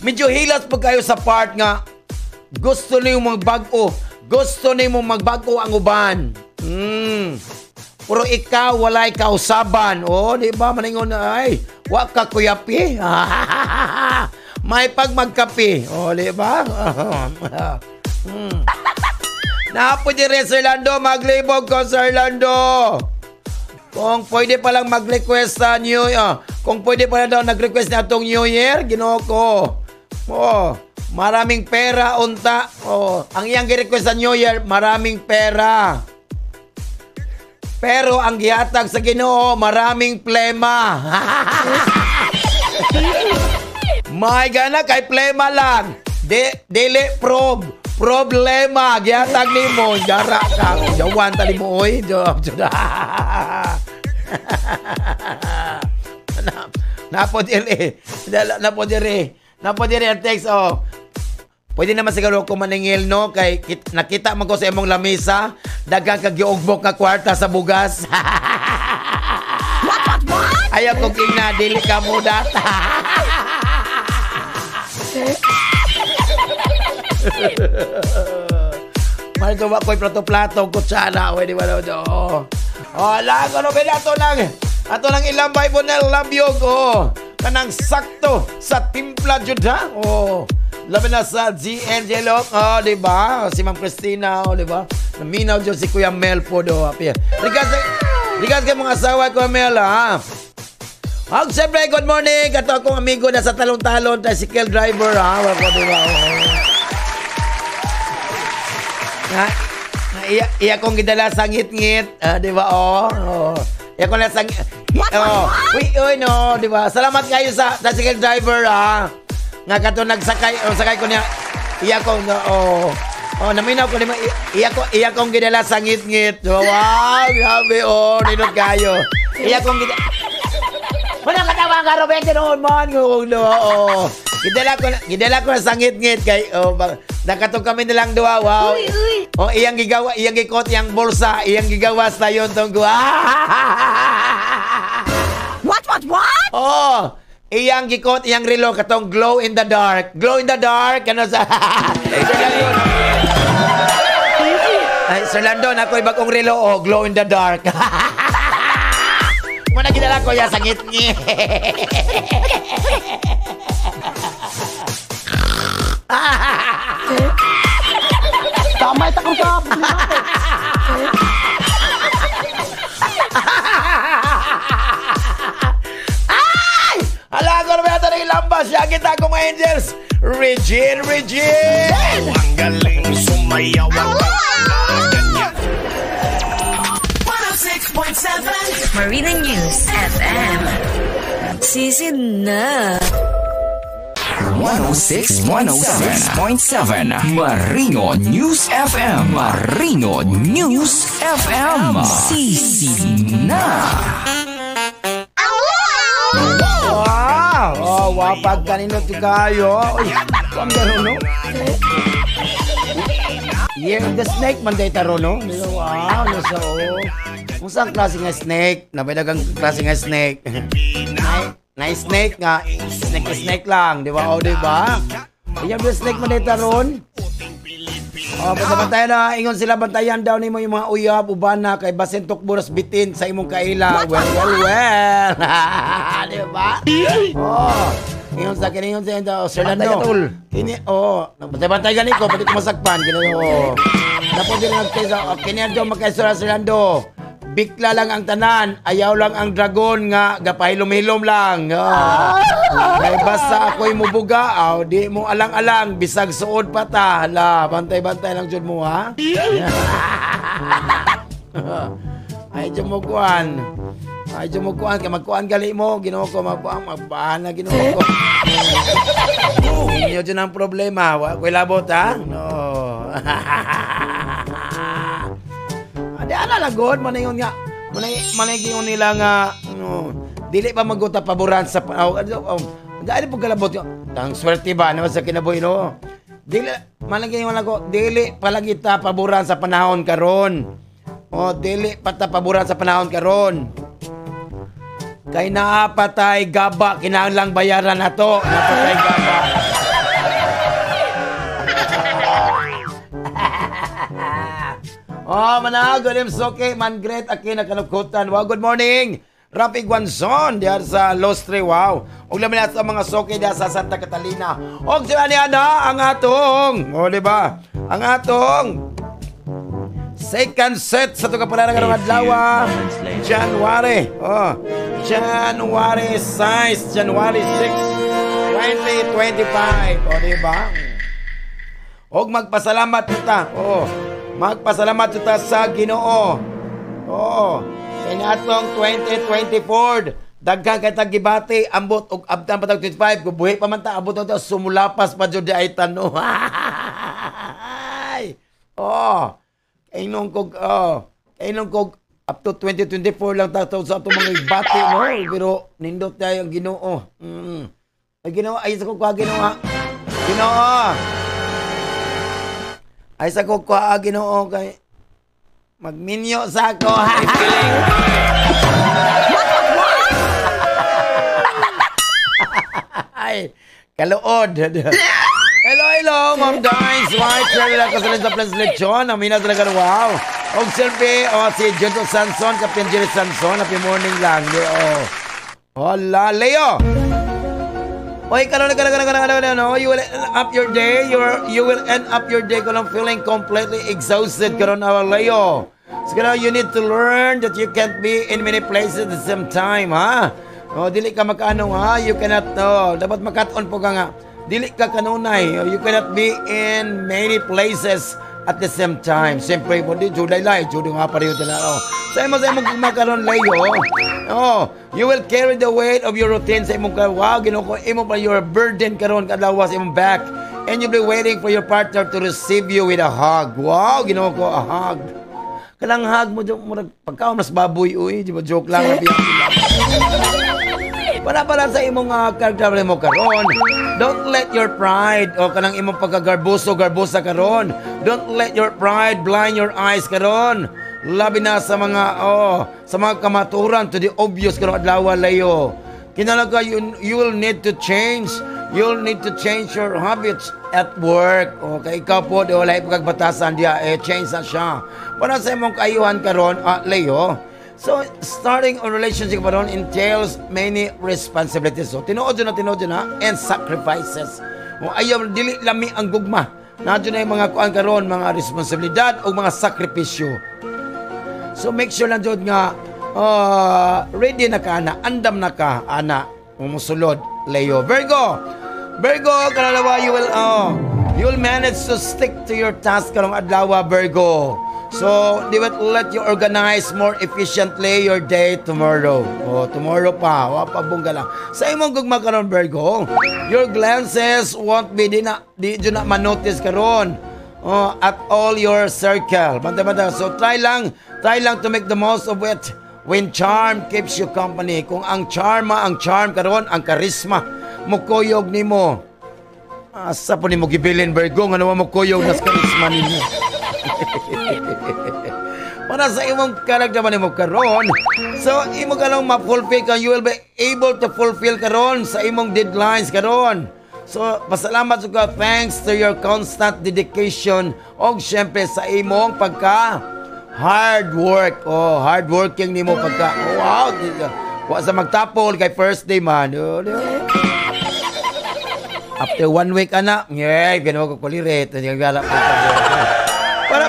Medyo hilas po kayo sa part nga gusto niyo magbag-o. Gusto niyo magbag-o ang uban. Pero ikaw walay kausaban. Oh, di ba? Maningon na, ay, wa ka kuyapi. May pag magkape. Oh, di ba? Napo dire, Sir Lando, maglibog ko, Sir Lando. Kung pwede palang mag-request sa New Year, kung pwede pala daw nag-request na itong New Year, Ginoo ko. Oh, maraming pera unta. Oh, ang iyang gi-request sa New Year, maraming pera. Pero ang gihatag sa Ginoo, maraming plema. May gana kay plema lang. Dili problema gihatag nimo, jara ka. Jawan tali mo oy. Napo dire. Napo dire. Napo dire ang text, oh. Pwede naman siguro ko maningil, no? Kay nakita man ko sa imong lamesa, daghang kag giugbok nga kwarta sa bugas. What, what? Ayaw kong ingna, dili ka mudat. Mahal ko ba ko'y plato-plato, kutsara, pwede ba daw? Oh, oh, lago no, pwede ato lang ilambay po na labyog, oh. Kanang sakto sa timpla jud, ha? Oh. Labi na sa GNJ Loc, oh, di ba? Si Ma'am Christina, oh, di ba? Naminaw dyan si Kuya Mel po do. Regards kay mga asawa, Kuya Mel, ha? Oh, siyempre, good morning. Kato akong amigo na sa talon-talon, tricycle driver, ha? Wala ko, di ba? Oh. Na, iya kong gidala sa ngit-ngit, di ba? Oh, oh. Iya ko na sa oh. Uy, uy, no, di ba? Salamat kayo sa tricycle driver, ha? Nga kato nagsakay, oh, sakay ko niya, iya kong, oh, oh, naminaw ko niya, iya kong gidala sa ngit-ngit. Wow, grabe, oh, ninot kayo. Iya kong gidala. Wala katawa nga, Roberto, noon man, no, oh. Gidala ko na sa ngit-ngit kay, oh, nakatong kami nilang duwa, wow. Uy, uy. Oh, iyang gigawa, iyang gikot, iyang bulsa, iyang gigawas na yun tong guwa. What, what? Oh, iyang gikot, iyang relo, katong glow in the dark. Glow in the dark, ano sa... Ay, Sir Landon, ako'y bagong relo, oh, glow in the dark. Muna gidala ko ya sa ngit-ngit. Tama ita kong sa... Ay! Ala ko naman ito ng ilambas. Siya kita ko mga angels. Regine, Regine! Ang galing sumayaw ang ganyan. 106.7 Marina News FM. Season na. 106.7 Marino News FM. Marino News FM. Sisi na. Wow! Oh, wow, pag kanino to kayo. Uy, ang gano'n, no? Year of the snake, man day taro, no? Wow, nasa, oh. Kung saan klase nga snake? Nabay dagang klase nga snake. Na snake nga, snake snake lang, di ba? O, di ba? Year of the snake man day taron. Oh, basta bantayan na, ingon sila bantayan daw nimo yung mga uyab, ubana, kay basin tukbo ras bitin sa imong kaila. Well, well, well. Di ba? Oh, ingon sa akin, ingon sa inyo, Sir Lando. Kini, oh, bantay-bantay gani ko, pati ko masakpan. Kini, oh. Napod din nagkesa, oh, kini daw magkaisura, Sir Lando. Bikla lang ang tanan, ayaw lang ang dragon nga gapahilom-hilom lang. Oh. Kay basta ako'y mubuga, aw, di mo alang-alang, bisag suod pa ta. Hala, bantay-bantay lang jud mo, ha? Ay, jud mo kuan. Ay, jud mo kuan. Kaya magkuan gali mo. Ginoo ko, magbahan na Ginoo ko. Inyo dyan ang problema. Wa ko'y labot, ha? No. Adi, ana lagod. Manayon nga. Manayon nila nga, no, dili pa maguta paboran sa... Dali po kalabot. Ang swerte ba naman sa kinabuhi, no? Dili, malagay yung ko, dili palagi ta paboran sa panahon karon. O, dili pa ta paboran sa panahon karon. Kay naapatay gaba, kinahanglang bayaran na to. Napatay gaba. Oh, manago nim soke man great akin nakanukutan. Wow, good morning. Rapi Guanzon diyan sa Lostre, wow. Ug labi na sa mga soke diyan sa Santa Catalina. Og si ani ana ang atong, oh di ba? Ang atong second set sa tuga pala karong adlaw, January. Oh, January 6, January 6, 2025. Oh, di ba? Og magpasalamat kita. Oh, magpasalamat kita sa Ginoo. Oo. Kaya atong 2024, daghan kay tag gibati, ambot og abtan pa tag 25, buhi pa man ta, abot ta sumulapas pa jud ay tano. Oh. Kainong kog kainong kog up to 2024 lang ta sa atong mga ibati, no, pero nindot tayo ang Ginoo. Ay Ginoo, ay sa ko kuha Ginoo. Ginoo. Ay sa ko kuha Ginoo kay magminyo sa ako. Ay, kaluod. Hello, hello, Ma'am Dines. White, Sherry, Kasalin sa Prince Lechon. Amina talaga, wow. Og selfie, oh, si Jojo Sanson, Captain Jerry Sanson. Happy morning lang. Oh. Hola, Leo. Oy, karon karon. You will end up your day. You will end up your day karon feeling completely exhausted karon, our Leo. So karon you need to learn that you can't be in many places at the same time, ha? Oh, dili ka makaano, ha? You cannot, oh, dapat makat-on po ka nga. Dili ka kanunay. You cannot be in many places at the same time. Siyempre, di juday lay, juday nga pareho tala. Oh. Sa imo makaron Leo. Oh, you will carry the weight of your routine sa imong wow, Ginoo ko, imo pa your burden karon kadlaw sa imong back. And you'll be waiting for your partner to receive you with a hug. Wow, Ginoo ko, a hug. Kanang hug mo murag pagkaon mas baboy uy, di ba joke lang. Para para sa imong character mo karon. Don't let your pride o kanang imong pagkagarbuso garbusa karon. Don't let your pride blind your eyes karon. Labi na sa mga sa mga kamaturan to the obvious karon adlaw Leo. Kinahanglan you will need to change. You'll need to change your habits at work. Okay, ikaw po di wala pagkabatasan diya change na siya. Para sa imong kaayuhan karon Leo. So, starting a relationship karon entails many responsibilities. So, tinuod na, and sacrifices. O, ayaw, dili lami ang gugma. Nadyo na yung mga kuan karon, mga responsibilidad o mga sakripisyo. So, make sure lang jud nga, ready na ka, ana, andam na ka, ana, umusulod, Leo. Virgo! Virgo, kanalawa, you will manage to stick to your task karong adlaw, Virgo. So, they will let you organize more efficiently your day tomorrow. Oh, tomorrow pa. Wa pa bungga lang. Sa imong gugma karon, Virgo, your glances won't be di na manotice karon. Oh, at all your circle. Banta-banta. So, try lang to make the most of it when charm keeps you company. Kung ang charm karon, ang karisma, mukuyog nimo. Asa po nimo gibilin, Virgo, nga nawa mukuyog nas karisma nimo. Para sa imong karakter man nimo karon. So imo ka lang ma-fulfill ka, you will be able to fulfill karon sa imong deadlines karon. So pasalamat sa God, thanks to your constant dedication og syempre sa imong pagka hard work. Oh, hard working nimo pagka oh, wow, wa sa magtapol kay first day man. After 1 week ana, yeah, ginawa ko kuliret.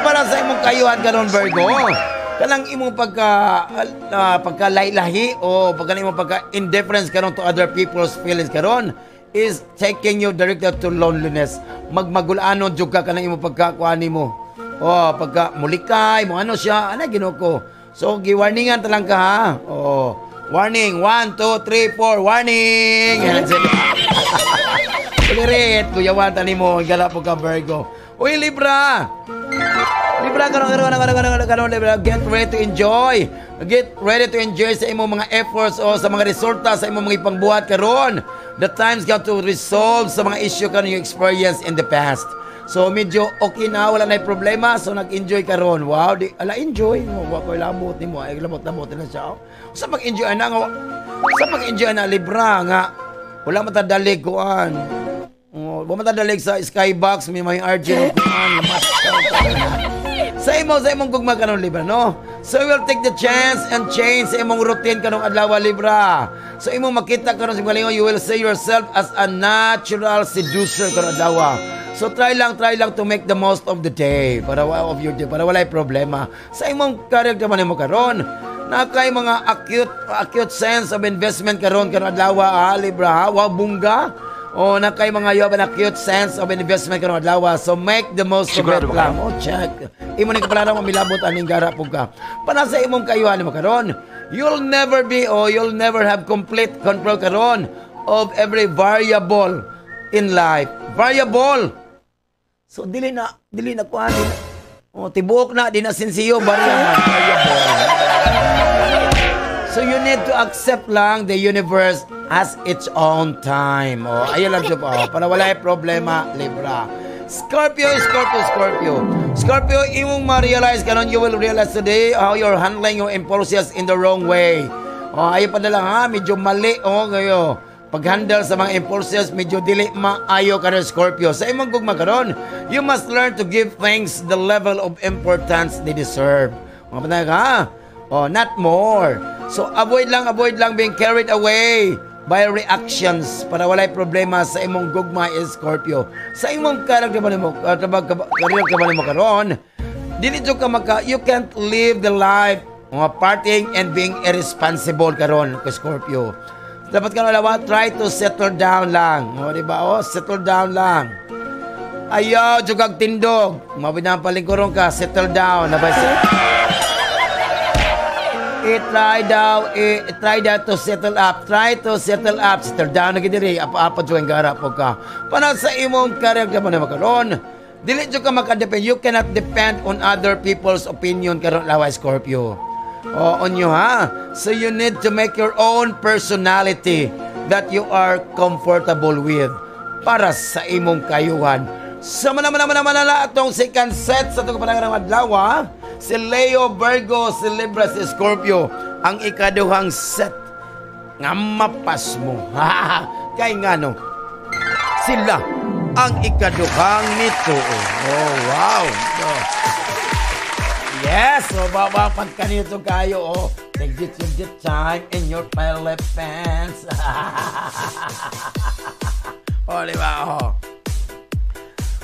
Para sa imong kayuhan karon, Virgo. Kanang imong pagka lahi o pagka imong pagka indifference karon to other people's feelings karon is taking you directly to loneliness. Magmagulanon jud ka kanang imong pagkakuan nimo. Oh, pagka mulikay mo ano siya, ana Ginoo ko. So gi-warningan ta lang ka ha. Oh, warning 1 2 3 4 warning. Kulirit, kuyawan ta nimo gala po ka Virgo. Uy Libra. Libra karon karon karon karon karon Libra, get ready to enjoy. Get ready to enjoy sa imong mga efforts o sa mga resulta sa imong mga ipangbuhat karon. The time's got to resolve sa mga issue karon you experience in the past. So medyo okay na, wala na problema, so nag-enjoy karon. Wow, di ala enjoy mo, wa koy lamot nimo, ay lamot-lamot na siya. Sa pag-enjoy na nga, sa pag-enjoy na Libra nga wala matadalig kuan. Oh, wala matadalig sa skybox may RJ kuan lamat. Sa imong gugma karon Libra, no? So you will take the chance and change sa imong routine kanong adlaw Libra. So imong makita karon sa galingon, you will see yourself as a natural seducer karon adlaw. So try lang to make the most of the day para of your day, para walay problema. Sa imong career man nimo karon, na kay mga acute sense of investment karon karon adlaw ha, Libra ha, wow bungga. O na kay mga you have an acute sense of investment karon adlaw. So make the most of it lang. Oh, check. Imo ni kapalaran mo milabot aning gara pug ka. Para sa imong kayuhan nimo karon, you'll never be o you'll never have complete control karon of every variable in life. Variable. So dili na kuan. Oh, tibuok na di na sinsiyo variable. So you need to accept lang the universe has its own time. Oh, ayun lang siya po. Para wala problema, Libra. Scorpio, Scorpio, Scorpio. Scorpio, imong ma-realize karon, you will realize today how you're handling your impulses in the wrong way. Oh, ayun pa na lang ha, medyo mali oh ngayon. Pag-handle sa mga impulses, medyo dili maayo karon Scorpio. Sa imong gugma karon, you must learn to give things the level of importance they deserve. Mga panag ha? Oh, not more. So avoid lang being carried away by reactions para walay problema sa imong gugma is Scorpio. Sa imong character ba nimo, career ka ba nimo karon, dili jud ka maka, you can't live the life mga partying and being irresponsible karon ko Scorpio. Dapat karon alawa, try to settle down lang. O, di ba? O, settle down lang. Ayaw jud kag tindog. Mabinang palingkuron ka, settle down. Nabay try daw to settle up. Try to settle up. Settle down na gidiri. Apa-apa jud ang gara po ka. Para sa imong career ka man karon, dili jud ka makadepend. You cannot depend on other people's opinion karon lawa Scorpio. O on you ha. So you need to make your own personality that you are comfortable with para sa imong kayuhan. Sa mana atong second set sa itong panangarang adlaw, si Leo, Virgo, si Libra, si Scorpio, ang ikaduhang set nga mapas mo. Kay ngano, sila ang ikaduhang nito. Oh, wow. Oh. Yes, so baba pagkanito kayo. Oh. Take the time in your Philippines. Oh, di ba? Oh.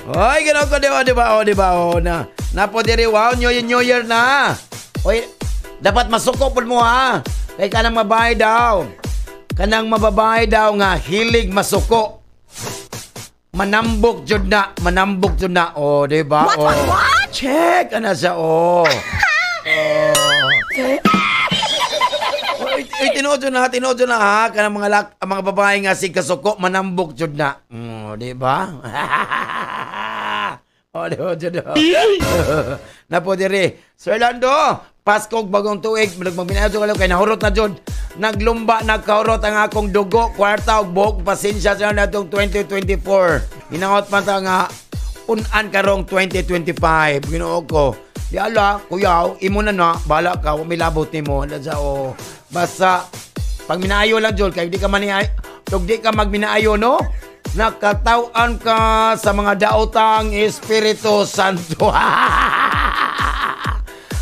Oy, gano'n ko, di ba? Oh, di ba? Oh, na. Napo diri, wow, New Year na. Oy, dapat masuko pud mo ha. Kay kanang mabahay daw. Kanang mababae daw nga hilig masuko. Manambok jud na, manambok jud na. Oh, di ba? What, oh. what? Check ana siya, oh. Oh. Oy, tinuod na ha. Kanang mga babae nga si kasuko, manambok jud na. Oh, di ba? Oh, di ba? Napo diri. Sir Lando, Pasko bagong tuig, magminayo jud kay nahurot na jud. Naglumba, nagkahurot ang akong dugo, kwarta ug buhok, pasensya sa natong 2024. Hinaot man ta nga un-an karong 2025. Ginoo ko. Di ala, kuyaw, imo na na, bahala ka, wa milabot nimo. Sa o basta pag minaayo lang jud kay di ka man di ka magminaayo no. Nakataw-an ka sa mga daotang Espiritu Santo.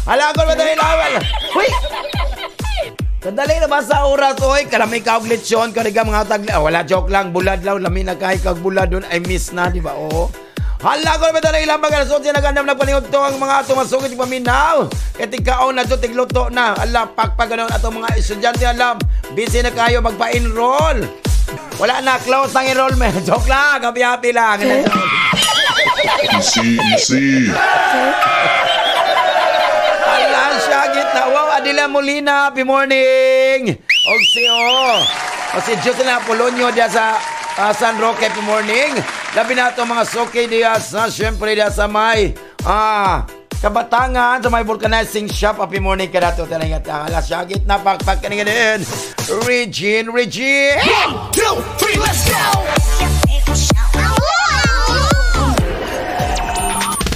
Hala ko ba dali lawal? Huy! Kadali na ba sa oras oy? Kalami ka og lechon, kaniga mga tagli. Oh, wala joke lang, bulad lang, lami na kay kag bulad doon ay miss na, di ba? Oo. Hala ko naman talaga ilang mga alas 11 nagandam na panihod to ang mga atong masugid paminaw. Kaya tigkaon na to, tigluto na. Ala, pakpag ganon atong mga estudyante, alam. Busy na kayo magpa-enroll. Wala na, close ang enrollment. Joke lang, happy-happy lang. Easy, easy. Ala siya, gitna. Wow, Adila Molina, happy morning. O si o si Jocelyn Apolonio diya sa San Roque, happy morning. Labi na ito mga suki diya sa, syempre diya sa may Kabatangan, sa may vulcanizing shop. Happy morning ka na ito. Talaga ala siya, gitna, pakpak ka din. Regine, Regine. 1, 2, 3, let's go!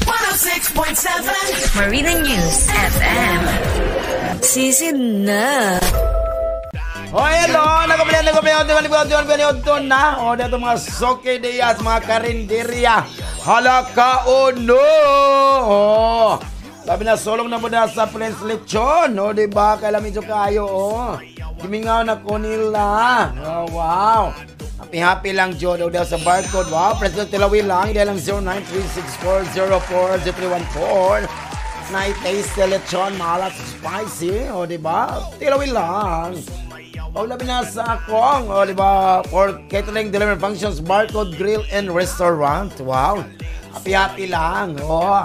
106.7 Marina News FM. Sisid na. Oh, hello! Nagkapalit na. O, dito mga soke diyas, mga karinderya. Hala ka o no! Oh, sabi na, solong na mo na sa Prince Lechon. O, diba? Kailan medyo kayo, oh. Gimingaw na ko nila. Oh, wow. Happy-happy lang, Joe. Daw sa barcode. Wow, President Tilawi lang. Hindi lang 0936404314. Night taste lechon, malat spicy. O, diba? Tilawi lang. O, labi na sa akong, o, diba? For catering, delivery functions, barcode, grill, and restaurant. Wow. Happy-happy lang. O.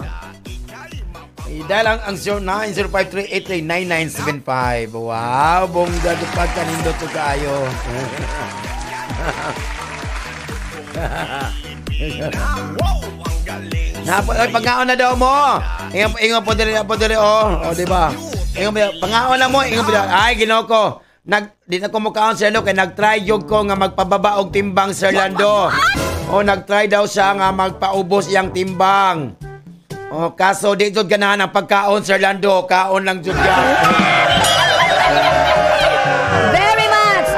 I-dial lang ang 090538399975. Wow, bongga dupag kanindot to kayo. Ay, pangaon na daw mo. Ingon po diri, oh. O, di ba? Ingon po, pangaon na mo, ingon po diri. Ay, Ginoo ko. Di na ko mukaon, Sir Lando, kay nag-try yun ko nga magpababa og timbang, Sir Lando. O, nag-try daw siya nga magpaubos iyang timbang. O, kaso di jud ganahan ang pagkaon, Sir Lando. Kaon lang jud ka. Very much!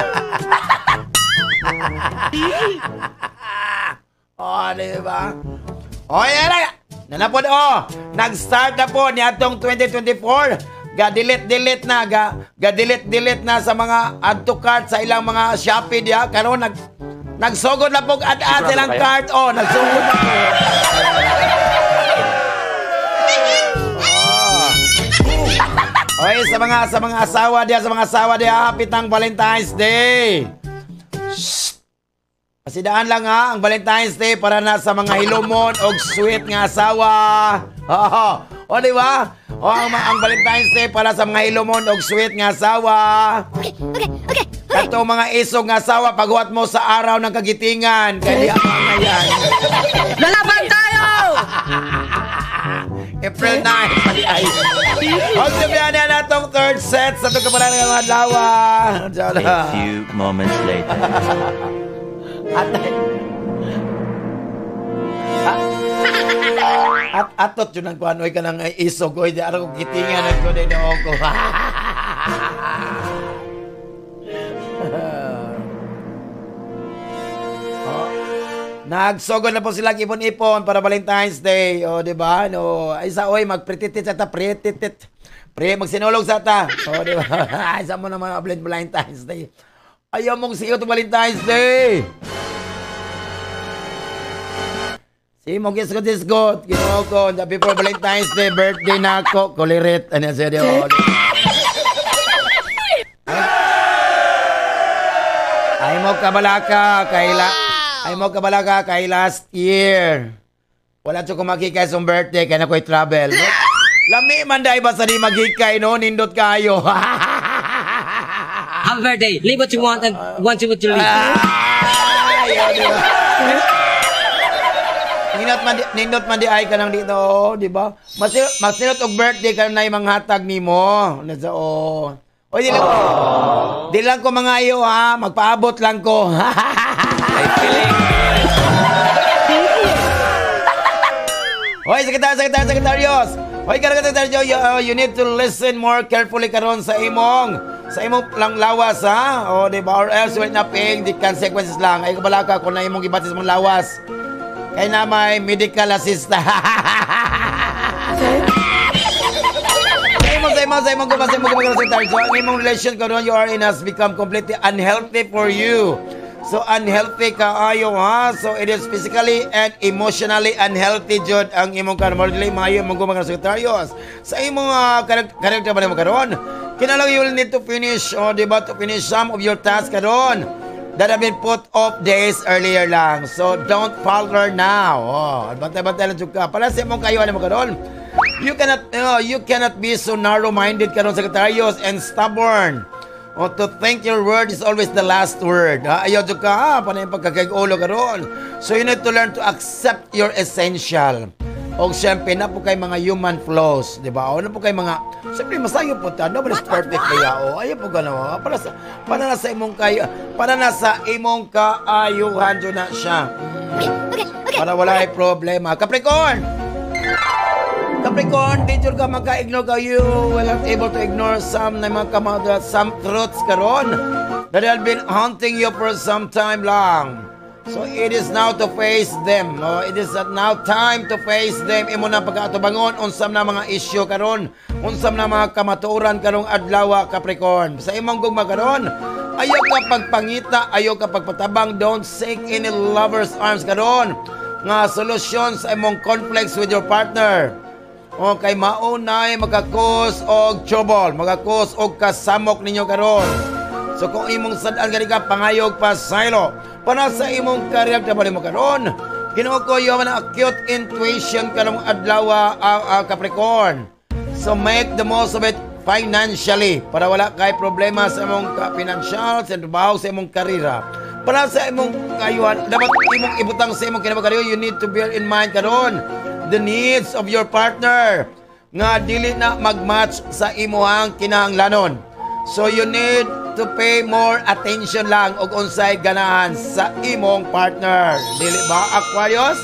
O, di ba? O, yan na. Nanapod, o. Nag-start na po ni atong 2024. Ga-delete-delete na. Ga-delete-delete na sa mga add to cart sa ilang mga Shopee diya. Karon nagsugod na po add-add silang cart. O, nagsugod na po. Okay, sa mga asawa diya, happy tang Valentine's Day. Shh. Pasidaan lang ha, ang Valentine's Day para na sa mga hilumon og sweet nga asawa. Oo. O, di ba? O, ang Valentine's Day para sa mga hilumon og sweet nga asawa. Okay. Kato mga isog nga asawa, paghuwat mo sa araw ng kagitingan. Kaya di ang mga yan. Lalaban tayo! April 9. Ay. Huwag sabihan na natong third set sa itong kapalan ng mga adlaw. A few moments later. At atot yun ang kuanoy ka ng isog. Oy, di araw kong kitingan ang kunay na ako. Nagsugod na po sila ipon-ipon para Valentine's Day. O, di ba? No, ay sa oy, magprititit sa ta, prititit. Pre, magsinulog sa ta. O, di ba? Ay, sa mo naman Valentine's Day. Ayaw mong siyo to Valentine's Day. Si mo gisgot-gisgot. Ginoo ko, before Valentine's Day, birthday na ako. Kulirit. Ano siya di? Ay mo kabalaka kay ay mo kabalaka kay last year. Wala ko makikay sa birthday kay na ko'y travel. No? Lami man dai basta di maghikay no, nindot kayo. Happy birthday. Leave what you want and want you what you leave. Nindot man di ay ka nang dito, di ba? Masinot og birthday ka na imang hatag nimo. Nasa oh. Oy, di lang ko. Di lang ko mga iyo ha, magpaabot lang ko. I feeling good. Hoy, sekretaryos. Hoy, sekretaryo, you need to listen more carefully karon sa imong lang lawas ha. O, di ba? Or else you will not paying the consequences lang. Ay kabalaka kung na imong gibatis mong lawas. Kay na may medical assistant. Sa imong ang imong relation karon you are in has become completely unhealthy for you. So unhealthy kaayo ha. So it is physically and emotionally unhealthy jud ang imong karon. Dili maayo imong mga Sagittarius. Sa imong character ba nimo karon? Kinahanglan you will need to finish, oh, di ba, to finish some of your tasks karon that have been put off days earlier lang. So don't falter now. Oh, bantay-bantay lang jud ka. Para sa imong kaayuhan nimo karon. You cannot be so narrow-minded karon, Sagittarius, and stubborn. O to think your word is always the last word. Ha? Ayaw jud ka, ha? Panay pagkakag-ulo karon. So you need to learn to accept your essential. O siyempre, naa po kay mga human flaws, di ba? O naa po kay mga, siyempre, masayo po ta, nobody's perfect kaya. O, ayaw po gano'n. Para na sa imong kaayuhan jud na siya. Para wala ay problema. Capricorn! Capricorn, di jud ka maka-ignore ka. You will not able to ignore some na mga kamada, some truths karon that have been haunting you for some time lang. So it is now to face them. Oh, it is now time to face them. Imo na pagkaatubangon unsam na mga issue karon, unsam na mga kamatuoran karong adlaw, Capricorn. Sa imong gugma karon, ayaw ka pagpangita, ayaw ka pagpatabang, don't seek any lover's arms karon nga solusyon sa imong conflicts with your partner. O kay maunay maka-cause og trouble, maka-cause og kasamok ninyo karon. So kung imong sad-an gani ka pangayog pa silo para sa imong career trabaho mo karon. Ginoo ko, you have an acute intuition karong adlaw, Capricorn. So make the most of it financially para wala kay problema sa imong financial, sa trabaho, sa imong karera. Para sa imong kaayuhan, dapat imong ibutang sa imong kinabuhi, you need to bear in mind karon the needs of your partner nga dili na mag-match sa imuhang kinahanglanon. So you need to pay more attention lang og unsay ganahan sa imong partner. Dili ba, Aquarius?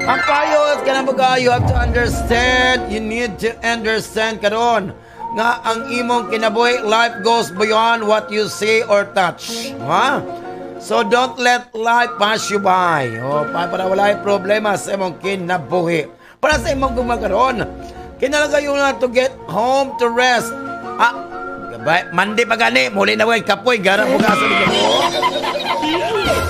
Aquarius, kanang baga, you have to understand, you need to understand karon nga ang imong kinabuhi, life goes beyond what you see or touch. Ha? So don't let life pass you by. Oh, para wala problema sa imong kinabuhi. Para sa imong gugma karon, kinahanglan you na to get home to rest. Ah, gabay, Monday pa gani, muli na way kapoy, gara mo ka sa.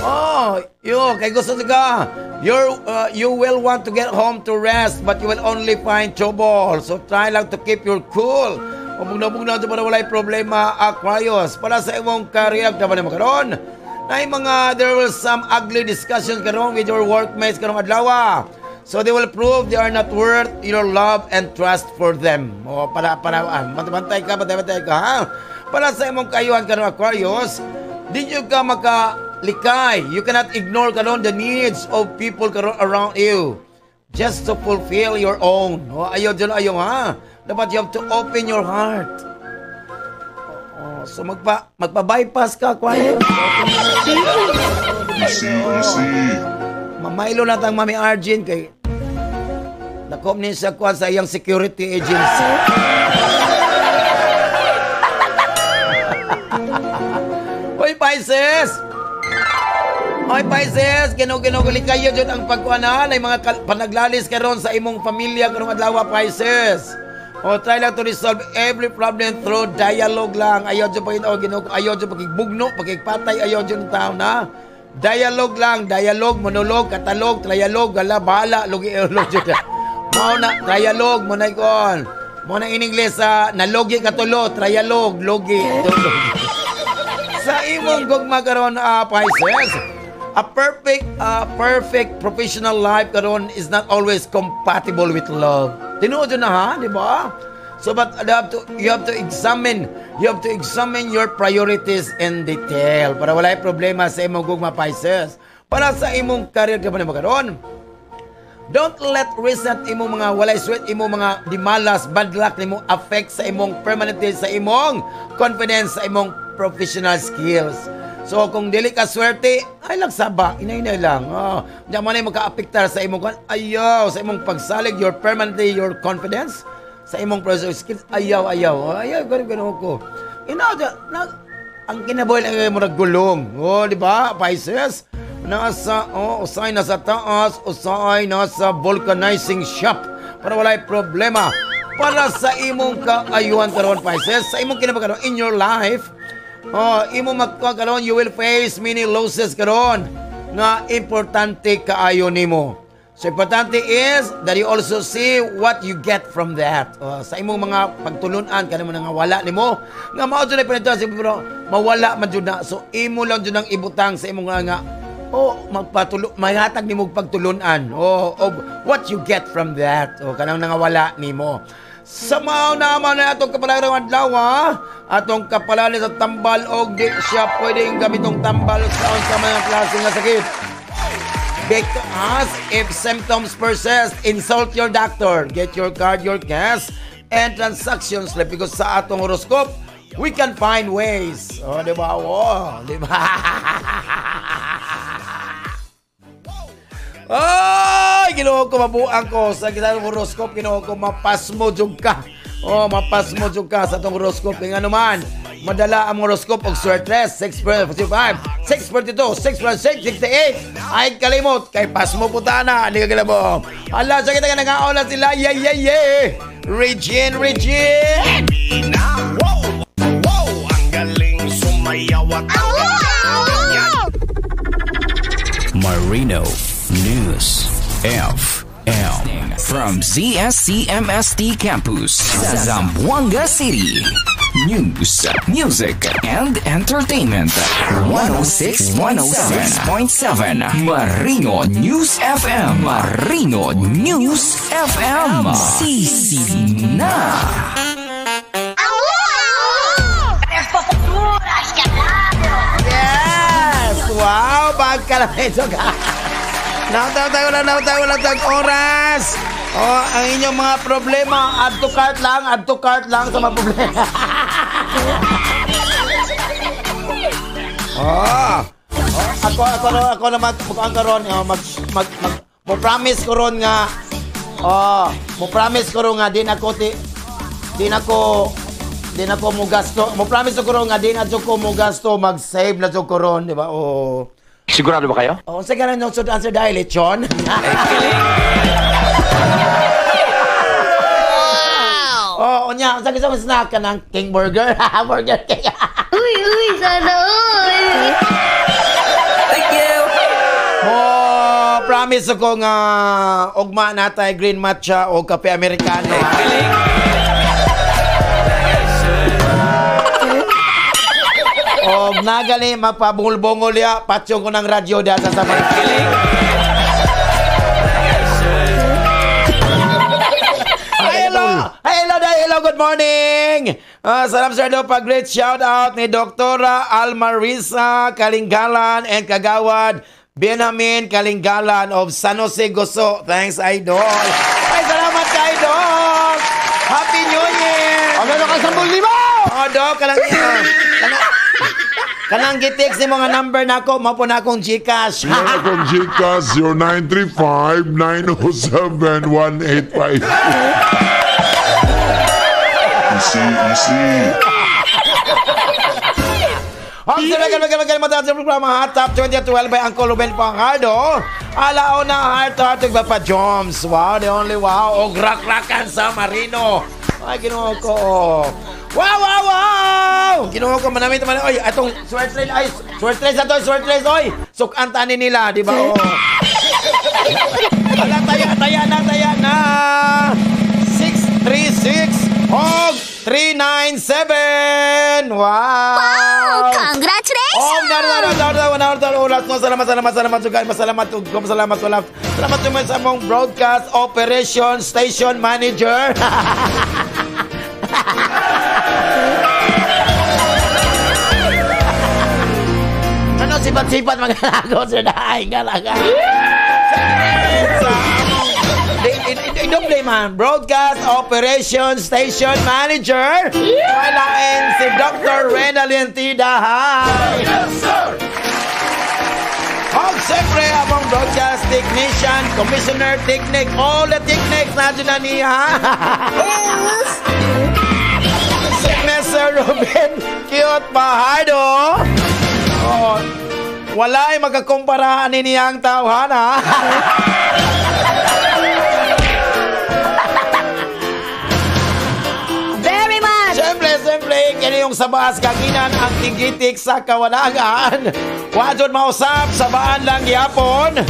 Oh, yo, kay gusto ka. You will want to get home to rest, but you will only find trouble. So try lang to keep your cool. Ubog na para walay problema, Aquarius. Para sa imong career, dapat mo karon. Na mga there will some ugly discussions karon with your workmates karong adlaw. So they will prove they are not worth your love and trust for them. O para bantay ka, bantay ka ha. Para sa imong kaayuhan karon, Aquarius, di jud ka makalikay. You cannot ignore karon the needs of people karon around you just to fulfill your own. O, ayaw dyan, ayaw ha. Dapat you have to open your heart. Oh, so magpa-bypass ka, Aquarius. Easy, easy. Mamaylo na tang Mami Arjin kay nakom ni siya kuan sa iyang security agency. Hoy, Pisces! Hoy, Pisces! Ginoo-ginoo kayo jud ang pagkuanan ay mga panaglalis karon sa imong pamilya karong adlaw, Pisces. O try lang to resolve every problem through dialogue lang. Ayaw jud pag oh, Ginoo, ayaw jud pakigbugno, pakigpatay, ayaw jud taon na. Dialogue lang, dialogue, monologue, katalog, trialogue, gala, bahala, lugi, lugi. Mao na, trialogue, mo na ikon. Mo na in English sa nalogi katulo, trialogue, logi, tulo. Sa imong gugma karon, Pisces, a perfect professional life karon is not always compatible with love. Tinuod na ha, di ba? So but you have to examine your priorities in detail para walay problema sa imong gugma, Pisces. Para sa imong career ka ba karon, don't let recent imong mga walay sweat, imong mga dimalas, bad luck nimo affect sa imong permanently sa imong confidence sa imong professional skills. So kung dili ka swerte, ay lang saba, inay-inay lang. Oh, di man ay maka-apektar sa imong ayaw, sa imong pagsalig, your permanently your confidence sa imong professional skills, ayaw, ayaw. Oh, ayaw, ganun, ganun ko. Ina, na, ang kinabuhi lang ay murag gulong. Oh, di ba? Pisces, nasa, oh, usay nasa taas, usay nasa vulcanizing shop para walay problema. Para sa imong kaayuhan karon, Pisces, sa imong kinabuhi karon in your life, Oh, imo magkuha karon, you will face many losses karon nga importante kaayo nimo. So importante is that you also see what you get from that. Sa imong mga pagtulunan kanimo nga wala nimo nga mao jud ay panito siguro mawala man jud na. So imo lang jud ang ibutang sa imong nga oh magpatulo mahatag nimo pagtulunan. Oh, of what you get from that. Oh, kanang nangawala nimo. Sa mao naman na atong kapalaran adlaw, atong kapalaran sa tambal og di siya pwedeng gamitong tambal sa unsa man ang klase nga sakit. Because if symptoms persist, insult your doctor. Get your card, your cash, and transaction slip. Because sa atong horoscope, we can find ways. Oh, di ba? Oh, di ba? Ay, Ginoo ko, mabuang ko. Sa gisang horoscope, Ginoo ko, mapasmo jud ka. Oh, mapasmo jud ka sa atong horoscope. Kaya nga naman, madala ang horoscope og swertres 645, 642, 646, 68. Ay kalimot kay pasmo putana, hindi ka kilabo. Hala, sa kita ka nag-aon na sila. Yeah, yeah, yeah. Regine, Regine. Wow, wow, ang galing sumayaw at ang ganyan. Marino News FM from ZSCMST Campus, Zamboanga City. News, music, and entertainment. 106.7 Marino News FM. Marino News FM. Sisi na. Yes! Wow! Bagkalamito ka! Nautang oras! Oh, ang inyong mga problema, add to cart lang sa mga problema. Oh. Ako na mag karon mag mo promise ko ron nga. Oh, mo promise ko ron nga din ako mo gasto. Mo promise ko ron nga din adto ko mo gasto, mag-save na jud ko ron, di ba? Oh. Sigurado ba kayo? Oh, sige na no so answer dahil lechon. Oh, unya, unsa gusto mo snack ka ng King Burger? Burger King. Uy, uy, sana uy. Thank you. Oh, promise ko nga ugma natay green matcha o kape americano. Og nagali mapabungol-bungol ya, patyon ko ng radyo diha sa sabay. Hello, good morning. Salam sir do pa great shout out ni Doktora Almarisa Kalinggalan and Kagawad Benjamin Kalinggalan of San Jose Goso. Thanks, idol. Ay, salamat ka, idol. Happy New Year. Ano ka 10,000? Oh, dok, kanang kanang gitext ni mga number nako, mao po na akong GCash. Meron akong GCash 0935 907 185. Easy, easy. Ang sinagal mataas sa programa Hot Top 2012 by Uncle Ruben Pangardo. Alao na heart to heart pa Joms. Wow, the only wow. O rak-rakan sa Marino. Ay, Ginoo ko. Wow, wow, wow! Ginoo ko, manamit naman. Oy, atong swertres, ay, swertres ato, swertres, oy. Sukan tani nila, di ba? Oh. Ala, taya na. 636 og 397. Wow! Wow! Congratulations! Oh, salamat. Salamat sa among broadcast operation station manager. Ano sipat-sipat mga lago sir daing galaga. Doble man, broadcast operation station manager. Walain si Dr. Renalyn Tidahay. Yes, sir. Og siyempre, among broadcast technician, commissioner, technic, all the technics na dyan na niya. Si Mr. Ruben Cute Pajardo. Oh, wala ay magkakumpara ni niyang tawhan, ha? Very much! Siyempre, kini kayong sabaas kaginan ang tigitik sa kawalangan. Wa jud mausap, sabaan lang gyapon.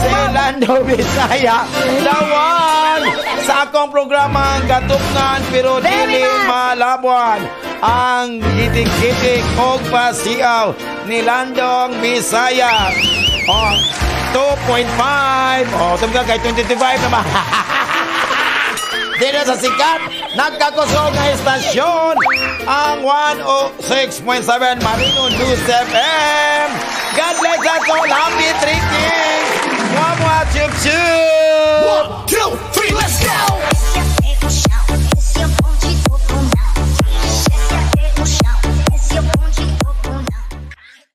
Si Lando Bisaya, dawan sa akong programa ang katupngan pero dili malabuan. Ang gitik-gitik og pasiaw ni Landong Bisaya. Oh, 2.5. Oh, tumga kay 25 naman. Dito sa sikat, nagkakusog nga istasyon, ang 106.7 Marino News FM. God bless us all. Happy drinking!